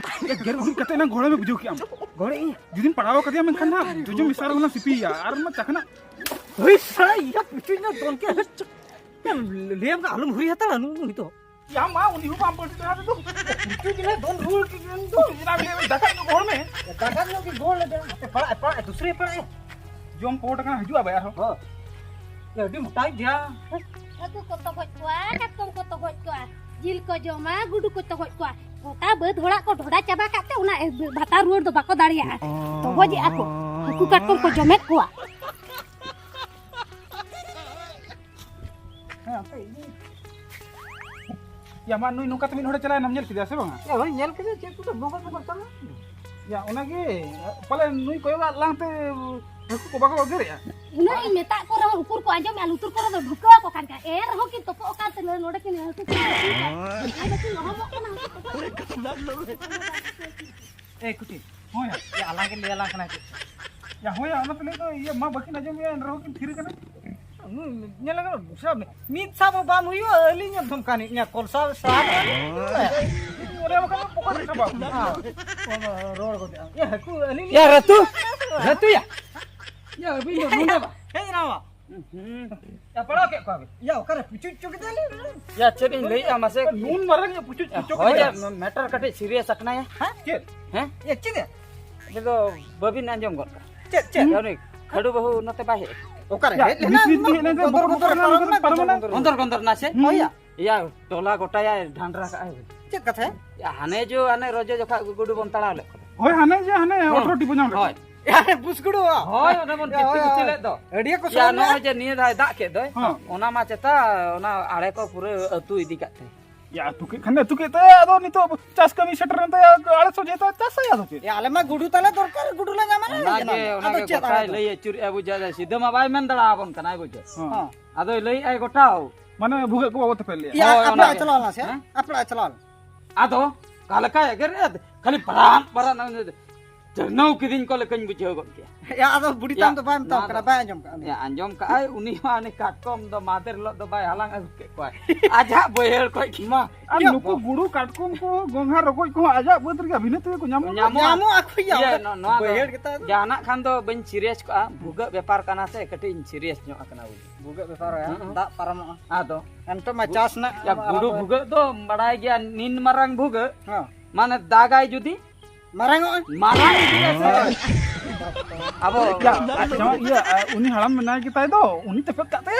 ᱭᱟ, ᱜᱮᱨ ᱩᱨᱤᱡ ᱠᱟᱛᱮ ᱮᱱᱟᱝ ᱜᱚᱲ ᱢᱮ, ᱵᱩᱡᱷᱟᱹᱣ ᱠᱮᱜᱼᱟᱢ? ᱜᱚᱲ ᱤᱧ? ᱡᱩᱫᱤᱢ ᱯᱟᱲᱟᱣ ᱠᱟᱫᱮᱭᱟ, ᱢᱮᱱᱠᱷᱟᱱ ᱱᱟᱦᱟᱜ ᱡᱚᱡᱚ ᱢᱮᱥᱟ ᱨᱮᱦᱚᱸ ᱞᱟᱝ ᱥᱤᱯᱤᱭᱮᱭᱟ᱾ ᱟᱨ ᱚᱱᱟ ᱪᱟᱠᱷᱱᱟ᱾ ᱦᱳᱭ, ᱥᱟᱭ, ᱭᱟ, ᱯᱩᱪᱩᱡ ᱱᱟ ᱫᱚᱱ ᱠᱮ᱾ ᱞᱟᱹᱭᱟᱢ ᱠᱟᱱᱟ, ᱟᱞᱚᱢ ᱦᱩᱨᱤ ᱦᱟᱛᱟᱲᱟ, ᱱᱩᱭ, ᱱᱩᱭ ᱫᱚ᱾ ᱭᱟ ᱢᱟ, ᱩᱱᱤ ᱦᱚᱸ ᱵᱟᱢ ᱯᱟᱹᱴᱤ ᱫᱟᱲᱮ ᱫᱚ᱾ ᱩᱛᱩ ᱜᱮᱞᱮ ᱫᱚᱱ ᱨᱩᱣᱟᱹᱲ ᱠᱮᱫ ᱫᱚ᱾ ᱡᱤᱞᱟ ᱵᱤᱞᱤ ᱫᱟᱠᱟ ᱧᱚᱜ ᱜᱚᱲ ᱢᱮ᱾ ᱫᱟᱠᱟ ᱧᱚᱜ ᱜᱮ ᱜᱚᱲ ᱞᱮᱫᱟ᱾ ᱦᱟᱯᱮ ᱯᱟᱲᱟᱜ, ᱯᱟᱲᱟᱜ, ᱫᱩᱥᱨᱤ ᱯᱟᱲᱟᱜ᱾ ᱡᱚᱢ ᱯᱚᱴ ᱠᱟᱱᱟ, ᱦᱤᱡᱩᱜᱼᱟ ᱵᱟᱭᱟᱨ ᱦᱚᱸ᱾ ᱦᱚᱸ᱾ ᱭᱟ, ᱟᱹᱰᱤ ᱢᱚᱴᱟ ᱜᱮᱭᱟ᱾ ᱦᱟᱹᱠᱩ ᱠᱚ ᱛᱚᱜᱚᱡ ᱠᱚᱣᱟ, ᱠᱟᱴᱠᱚᱢ ᱠᱚ ᱛᱚᱜᱚᱡ ᱠᱚᱣᱟ, ᱡᱤᱞ ᱠᱚ ᱡᱚᱢᱟ, ᱜᱩᱰᱩ ᱠᱚ ᱛᱚᱜᱚᱡ ᱠᱚᱣᱟ᱾ ᱜᱚᱴᱟ ᱵᱟᱹᱫᱽ ᱦᱚᱲᱟᱜ ᱠᱚ ᱰᱷᱚᱰᱟ ᱪᱟᱵᱟ ᱠᱟᱜ ᱛᱮ ᱚᱱᱟ ᱵᱷᱟᱛᱟ ᱨᱩᱣᱟᱹᱲ ᱫᱚ ᱵᱟᱠᱚ ᱫᱟᱲᱮᱭᱟᱜᱼᱟ᱾ ᱛᱚᱜᱚᱡᱮᱜᱼᱟ ᱠᱚ, ᱦᱟᱹᱠᱩ ᱠᱟᱴᱠᱚᱢ ᱠᱚ ᱡᱚᱢᱮᱫ ᱠᱚᱣᱟ᱾ ᱦᱮᱸ, ᱟᱯᱮ ᱤᱫᱤ᱾ ᱭᱟ, ᱢᱟ, ᱱᱩᱭ ᱱᱚᱝᱠᱟ ᱛᱮ ᱢᱤᱫ ᱦᱚᱲᱮ ᱪᱟᱞᱟᱣᱮᱱᱟ, ᱧᱮᱞ ᱠᱮᱫᱮᱭᱟ ᱥᱮ ᱵᱟᱝᱟ? ᱭᱟ, ᱦᱳᱭ, ᱧᱮᱞ ᱠᱮᱫᱮ, ᱪᱮᱫ ᱠᱚᱫᱚ ᱵᱚᱜᱚᱡ ᱵᱚᱜᱚᱡ ᱪᱟᱞᱟᱜ ᱠᱟᱱᱟ᱾ ᱭᱟ, ᱚᱱᱟᱜᱮ, ᱯᱟᱞᱮ ᱱᱩᱭ ᱠᱚᱭᱚᱜᱟᱜ ᱞᱟᱝ ᱛᱮ ᱦᱟᱹᱠᱩ ᱠᱚ ᱵᱟᱠᱚ ᱜᱮᱨᱮᱜᱼᱟ᱾ ᱩᱱᱟᱹᱜ ᱤᱧ ᱢᱮᱛᱟᱜ ᱠᱚ ᱨᱮᱦᱚᱸ ᱩᱠᱩᱨ ᱠᱚ ᱟᱸᱡᱚᱢᱮᱜᱼᱟ, ᱞᱩᱛᱩᱨ ᱠᱚᱨᱮ ᱫᱚ ᱰᱷᱩᱠᱟᱹᱣ ᱟᱠᱚ ᱠᱟᱱ ᱜᱮᱭᱟ, ᱮᱱ ᱨᱮᱦᱚᱸ ᱠᱤᱱ ᱛᱚᱯᱚᱜ ᱟᱠᱟᱱ ᱛᱮ ᱱᱚᱰᱮ ᱠᱤᱱ ᱦᱟᱹᱠᱩ ᱠᱤᱱ ᱟᱹᱜᱩ ᱠᱚᱣᱟ᱾ ᱟᱨ ᱵᱟᱠᱤᱱ ᱞᱚᱦᱚᱢᱚᱜ ᱠᱟᱱᱟ ᱦᱟᱹᱠᱩ ᱠᱚ᱾ ᱮ ᱠᱩᱴᱤ, ᱦᱳᱭ᱾ ᱭᱟ, ᱟᱞᱟᱝ ᱜᱮ ᱞᱟᱹᱭ ᱟᱞᱟᱝ ᱠᱟᱱᱟ ᱪᱮᱫ ᱪᱚ᱾ ᱭᱟ, ᱦᱳᱭ, ᱚᱱᱟ ᱛᱮ ᱞᱟᱹᱭ ᱫᱚ, ᱤᱭᱟᱹ, ᱢᱟ ᱵᱟᱹᱠᱤᱱ ᱟᱸᱡᱚᱢᱮᱜᱼᱟ, ᱮᱱ ᱨᱮᱦᱚᱸ ᱠᱤᱱ ᱛᱷᱤᱨ ᱠᱟᱱᱟ᱾ ᱱᱩᱭ ᱧᱮᱞ ᱠᱟᱱᱟ, ᱵᱩᱥᱟ ᱢᱮ᱾ ᱢᱤᱫ ᱥᱟᱵ ᱦᱚᱸ ᱵᱟᱢ ᱦᱩᱭᱩᱜᱼᱟ, ᱟᱹᱞᱤᱧ ᱮ ᱫᱷᱚᱢᱠᱟᱣ ᱮᱫ ᱞᱤᱧᱟ, ᱠᱚᱞᱥᱟ ᱥᱟᱵ᱾ ᱚᱱᱮ ᱵᱟᱠᱷᱟᱱ ᱫᱚ ᱯᱚᱠᱚᱴ ᱨᱮ ᱥᱟᱵᱟ᱾ ᱦᱮᱸ, ᱨᱚᱲ ᱜᱚᱫᱮᱜᱼᱟ᱾ ᱭᱟ, ᱦᱟᱹᱠᱩ ᱟᱹᱞᱤᱧ ᱭᱟ, ᱞᱤᱧ ᱨᱟᱹᱛᱩ, ᱨᱟᱹᱛᱩ ᱭᱟ᱾ ᱭᱟ, ᱟᱹᱵᱤᱱ ᱫᱚ ᱱᱚᱰᱮ ᱵᱟ? ᱦᱮᱡ ᱮᱱᱟ ᱵᱟ᱾ ᱦᱩᱸ᱾ ᱭᱟ, ᱯᱟᱲᱟᱣ ᱠᱮᱫ ᱠᱚᱣᱟ ᱵᱤᱱ? ᱭᱟ, ᱚᱠᱟᱨᱮ ᱯᱩᱪᱩᱡ ᱪᱚ ᱠᱮᱫᱟ ᱞᱤᱧ? ᱭᱟ, ᱪᱮᱫ ᱤᱧ ᱞᱟᱹᱭᱮᱜᱼᱟ ᱢᱟᱥᱮ? ᱱᱩᱱ ᱢᱟᱨᱟᱝ ᱧᱚᱜ ᱯᱩᱪᱩᱡ ᱪᱚ ᱦᱳᱭ ᱠᱮᱫᱟ᱾ ᱭᱟ, ᱢᱮᱴᱟᱨ ᱠᱟᱹᱴᱤᱡ ᱥᱤᱨᱤᱭᱟᱥ ᱟᱠᱟᱱᱟ ᱭᱟ᱾ ᱦᱮᱸ? ᱪᱮᱫ? ᱦᱮᱸ? ᱭᱟ, ᱪᱮᱫ ᱭᱟ? ᱩᱱᱤ ᱫᱚ ᱵᱟᱹᱵᱤᱱ ᱟᱸᱡᱚᱢ ᱜᱚᱫ ᱠᱟᱜᱼᱟ᱾ ᱪᱮᱫ, ᱪᱮᱫ? ᱭᱟ, ᱩᱱᱤ ᱠᱷᱟᱹᱰᱩ ᱵᱟᱹᱦᱩ ᱱᱚᱛᱮ ᱵᱟᱭ ᱦᱮᱡ ᱟᱠᱟᱱᱟ? ᱚᱠᱟᱨᱮ ᱭᱟ, ᱦᱮᱡ ᱞᱮᱱᱟ? ᱱᱤᱛ, ᱱᱤᱛ ᱜᱮ ᱦᱮᱡ ᱞᱮᱱ ᱛᱟᱦᱮᱸ, ᱵᱚᱛᱚᱨ, ᱵᱚᱛᱚᱨ ᱵᱚᱛᱚᱨ ᱮ ᱯᱟᱨᱚᱢ ᱞᱮᱱᱟ, ᱞᱮᱱᱟ, ᱯᱟᱨᱚᱢ ᱞᱮᱱᱟ᱾ ᱵᱚᱛᱚᱨ ᱜᱚᱱᱫᱚᱨ ᱱᱟᱥᱮ᱾ ᱦᱩᱸ᱾ ᱦᱳᱭ ᱭᱟ᱾ ᱮᱭᱟ, ᱴᱚᱞᱟ ᱜᱚᱴᱟᱭᱟᱭ ᱰᱷᱟᱱᱰᱨᱟ ᱠᱟᱜᱼᱟᱭ᱾ ᱪᱮᱫ ᱠᱟᱛᱷᱟ? ᱭᱟ, ᱦᱟᱱᱮ ᱡᱚ, ᱦᱟᱱᱮ ᱨᱚᱡᱚ ᱡᱚᱠᱷᱟ ᱜᱩᱰᱩ ᱵᱚᱱ ᱛᱟᱲᱟᱣ ᱞᱮᱫ ᱠᱚᱫᱚ᱾ ᱦᱳᱭ, ᱦᱟᱱᱮ ᱡᱮ ᱦᱟᱱᱮ ᱦᱮᱸ᱾ ᱟᱴᱷᱨᱚ ᱴᱤ ᱵᱚᱱ ᱧᱟᱢ ᱞᱮᱫ᱾ ᱦᱳᱭ᱾ ᱭᱟ, ᱦᱟᱱᱮ ᱵᱩᱥ ᱜᱩᱰᱩ᱾ ᱦᱳᱭ, ᱚᱱᱮ ᱵᱚᱱ ᱭᱟ, ᱪᱤᱛᱤ ᱦᱳᱭ, ᱵᱩᱪᱤ ᱦᱳᱭ᱾ ᱞᱮᱫ ᱫᱚ᱾ ᱟᱹᱰᱤᱭᱟᱹ ᱠᱚ ᱭᱟ, ᱥᱚᱢᱟᱱ ᱱᱚᱜᱼᱚᱭ ᱢᱮ᱾ ᱡᱮ ᱱᱤᱭᱟᱹ ᱫᱷᱟᱣ ᱫᱟᱜ ᱠᱮᱫ ᱫᱚᱭ, ᱦᱮᱸ᱾ ᱚᱱᱟ ᱢᱟ ᱪᱮᱛᱟ ᱚᱱᱟ ᱟᱲᱮ ᱠᱚ ᱯᱩᱨᱟᱹ ᱟᱹᱛᱩ ᱤᱫᱤ ᱠᱟᱜ ᱛᱮ᱾ ᱭᱟ, ᱟᱹᱛᱩ ᱠᱮᱫ ᱠᱷᱟᱱ ᱟᱹᱛᱩ ᱠᱮᱫ ᱛᱮ, ᱟᱫᱚ ᱱᱤᱛᱚᱜ ᱪᱟᱥ ᱠᱟᱹᱢᱤ ᱥᱮᱴᱮᱨᱮᱱ ᱛᱟᱭᱟ, ᱟᱲᱮ ᱥᱚᱡᱷᱮ ᱛᱮ ᱪᱟᱥᱟᱭ, ᱟᱫᱚ ᱪᱮᱫ? ᱭᱟ, ᱟᱞᱮ ᱢᱟ ᱜᱩᱰᱩ ᱛᱟᱞᱮ ᱫᱚᱨᱠᱟᱨ, ᱜᱩᱰᱩ ᱞᱮ ᱧᱟᱢᱟ ᱞᱮ ᱚᱱᱟ ᱡᱟᱱᱟᱢ ᱜᱮ, ᱞᱮ᱾ ᱚᱱᱟ ᱟᱫᱚ ᱜᱮ ᱪᱮᱫ ᱜᱚᱴᱟᱭ ᱟᱫᱚ? ᱞᱟᱹᱭ ᱟᱹᱪᱩᱨᱮᱜᱼᱟ, ᱵᱩᱡᱷᱟᱹᱣ ᱫᱟ, ᱥᱤᱫᱷᱟᱹ ᱢᱟ ᱵᱟᱭ ᱢᱮᱱ ᱫᱟᱲᱮ ᱟᱵᱚᱱ ᱠᱟᱱᱟᱭ, ᱵᱩᱡᱷᱟᱹᱣ᱾ ᱦᱮᱸ᱾ ᱟᱫᱚᱭ ᱞᱟᱹᱭᱮᱜᱼᱟᱭ ᱜᱚᱴᱟ᱾ ᱢᱟᱱᱮ ᱵᱷᱩᱜᱟᱹᱜ ᱠᱚ ᱵᱟᱵᱚ ᱛᱮᱯᱮᱫ ᱞᱮᱜᱼᱟ᱾ ᱭᱟ, ᱦᱳᱭ, ᱟᱯᱮ ᱚᱱᱟ ᱚᱲᱟᱜ ᱜᱮ᱾ ᱪᱟᱞᱟᱣ ᱞᱮᱱᱟ ᱥᱮ? ᱦᱮᱸ? ᱟᱯᱮ ᱚᱲᱟᱜ ᱪᱟᱞᱟᱣ ᱞᱮᱱᱟ? ᱟᱫᱚ ᱚᱠᱟ ᱞᱮᱠᱟᱭ ᱮᱜᱮᱨᱮᱫ, ᱠᱷᱟᱹᱞᱤ ᱯᱟᱨᱟᱱ ᱯᱟᱨᱟᱱ, ᱪᱟᱹᱨᱱᱟᱹᱣ ᱠᱤᱫᱤᱧ ᱠᱚ ᱞᱮᱠᱟᱧ ᱵᱩᱡᱷᱟᱹᱣ ᱜᱚᱫ ᱠᱮᱜᱼᱟ᱾ ᱭᱟ, ᱟᱫᱚ ᱵᱩᱰᱤ ᱭᱟ, ᱛᱟᱢ ᱫᱚ ᱵᱟᱭ ᱢᱮᱛᱟᱢ ᱱᱚᱣᱟ ᱠᱟᱱᱟ, ᱫᱚ ᱵᱟᱭ ᱟᱸᱡᱚᱢ ᱠᱟᱜᱼᱟ ᱩᱱᱤ? ᱭᱟ, ᱟᱸᱡᱚᱢ ᱠᱟᱜᱼᱟᱭ, ᱩᱱᱤ ᱦᱚᱸ ᱦᱟᱱᱮ ᱠᱟᱴᱠᱚᱢ ᱫᱚ ᱢᱟᱫᱮᱨ ᱦᱤᱞᱳᱜ ᱫᱚ ᱵᱟᱭ ᱦᱟᱞᱟᱝ ᱟᱹᱜᱩ ᱠᱮᱫ ᱠᱚᱣᱟᱭ᱾ ᱟᱡᱟᱜ ᱵᱟᱹᱭᱦᱟᱹᱲ ᱠᱷᱚᱡ ᱜᱮ᱾ ᱢᱟ, ᱟᱨ ᱭᱟ, ᱱᱩᱠᱩ ᱵᱚ- ᱜᱩᱰᱩ, ᱠᱟᱴᱠᱚᱢ ᱠᱚ, ᱜᱚᱸᱜᱷᱟ, ᱨᱚᱠᱚᱡ ᱠᱚᱦᱚᱸ ᱟᱡᱟᱜ ᱵᱟᱹᱫᱽ ᱨᱮᱜᱮ ᱵᱷᱤᱱᱟᱹ ᱛᱮᱜᱮ ᱠᱚ ᱧᱟᱢᱚᱜᱼᱟ᱾ ᱧᱟᱢᱚᱜᱼᱟ᱾ ᱧᱟᱢᱚᱜ ᱟᱠᱚ ᱭᱟ, ᱤᱭᱟᱹ, ᱚᱸᱰᱮ ᱱᱚ-, ᱱᱚᱣᱟ ᱫᱚ ᱵᱟᱹᱭᱦᱟᱹᱲ ᱜᱮᱛᱟᱭ ᱫᱚ᱾ ᱡᱟᱦᱟᱱᱟᱜ ᱠᱷᱟᱱ ᱫᱚ ᱵᱟᱹᱧ ᱥᱤᱨᱤᱭᱟᱥ ᱠᱚᱜᱼᱟ, ᱵᱷᱩᱜᱟᱹᱜ ᱵᱮᱯᱟᱨ ᱠᱟᱱᱟ ᱥᱮ, ᱠᱟᱹᱴᱤᱡ ᱤᱧ ᱥᱤᱨᱤᱭᱟᱥ ᱧᱚᱜ ᱟᱠᱟᱱᱟ, ᱵᱩᱡᱷᱟᱹᱣ᱾ ᱵᱷᱩᱜᱟᱹᱜ ᱵᱮᱯᱟᱨ ᱨᱮ ᱦᱩᱸ, ᱦᱩᱸ᱾ ᱫᱟᱜ ᱯᱟᱨᱚᱢᱚᱜᱼᱟ᱾ ᱟᱫᱚ? ᱮᱱᱛᱮ ᱢᱟ ᱪᱟᱥ ᱨᱮᱱᱟᱜ ᱭᱟ, ᱟᱵᱚ ᱜᱩᱰᱩ ᱟᱵᱚ ᱵᱷᱩᱜᱟᱹᱜ ᱫᱚ ᱵᱟᱲᱟᱭ ᱜᱮᱭᱟ, ᱱᱤᱱ ᱢᱟᱨᱟᱝ ᱵᱷᱩᱜᱟᱹᱜ᱾ ᱦᱮᱸ᱾ ᱢᱟᱱᱮ ᱫᱟᱜᱟᱭ ᱡᱩᱫᱤ, ᱢᱟᱨᱟᱝᱚᱜᱼᱟ᱾ ᱢᱟᱨᱟᱝ ᱤᱫᱤᱜᱼᱟ ᱥᱮ᱾ ᱟᱵᱚ ᱭᱟ, ᱟᱪᱪᱷᱟ, ᱤᱭᱟᱹ, ᱩᱱᱤ ᱦᱟᱲᱟᱢ ᱢᱮᱱᱟᱭ ᱜᱮᱛᱟᱭ ᱫᱚ, ᱩᱱᱤ ᱛᱮᱯᱮᱫ ᱠᱟᱜ ᱛᱮ᱾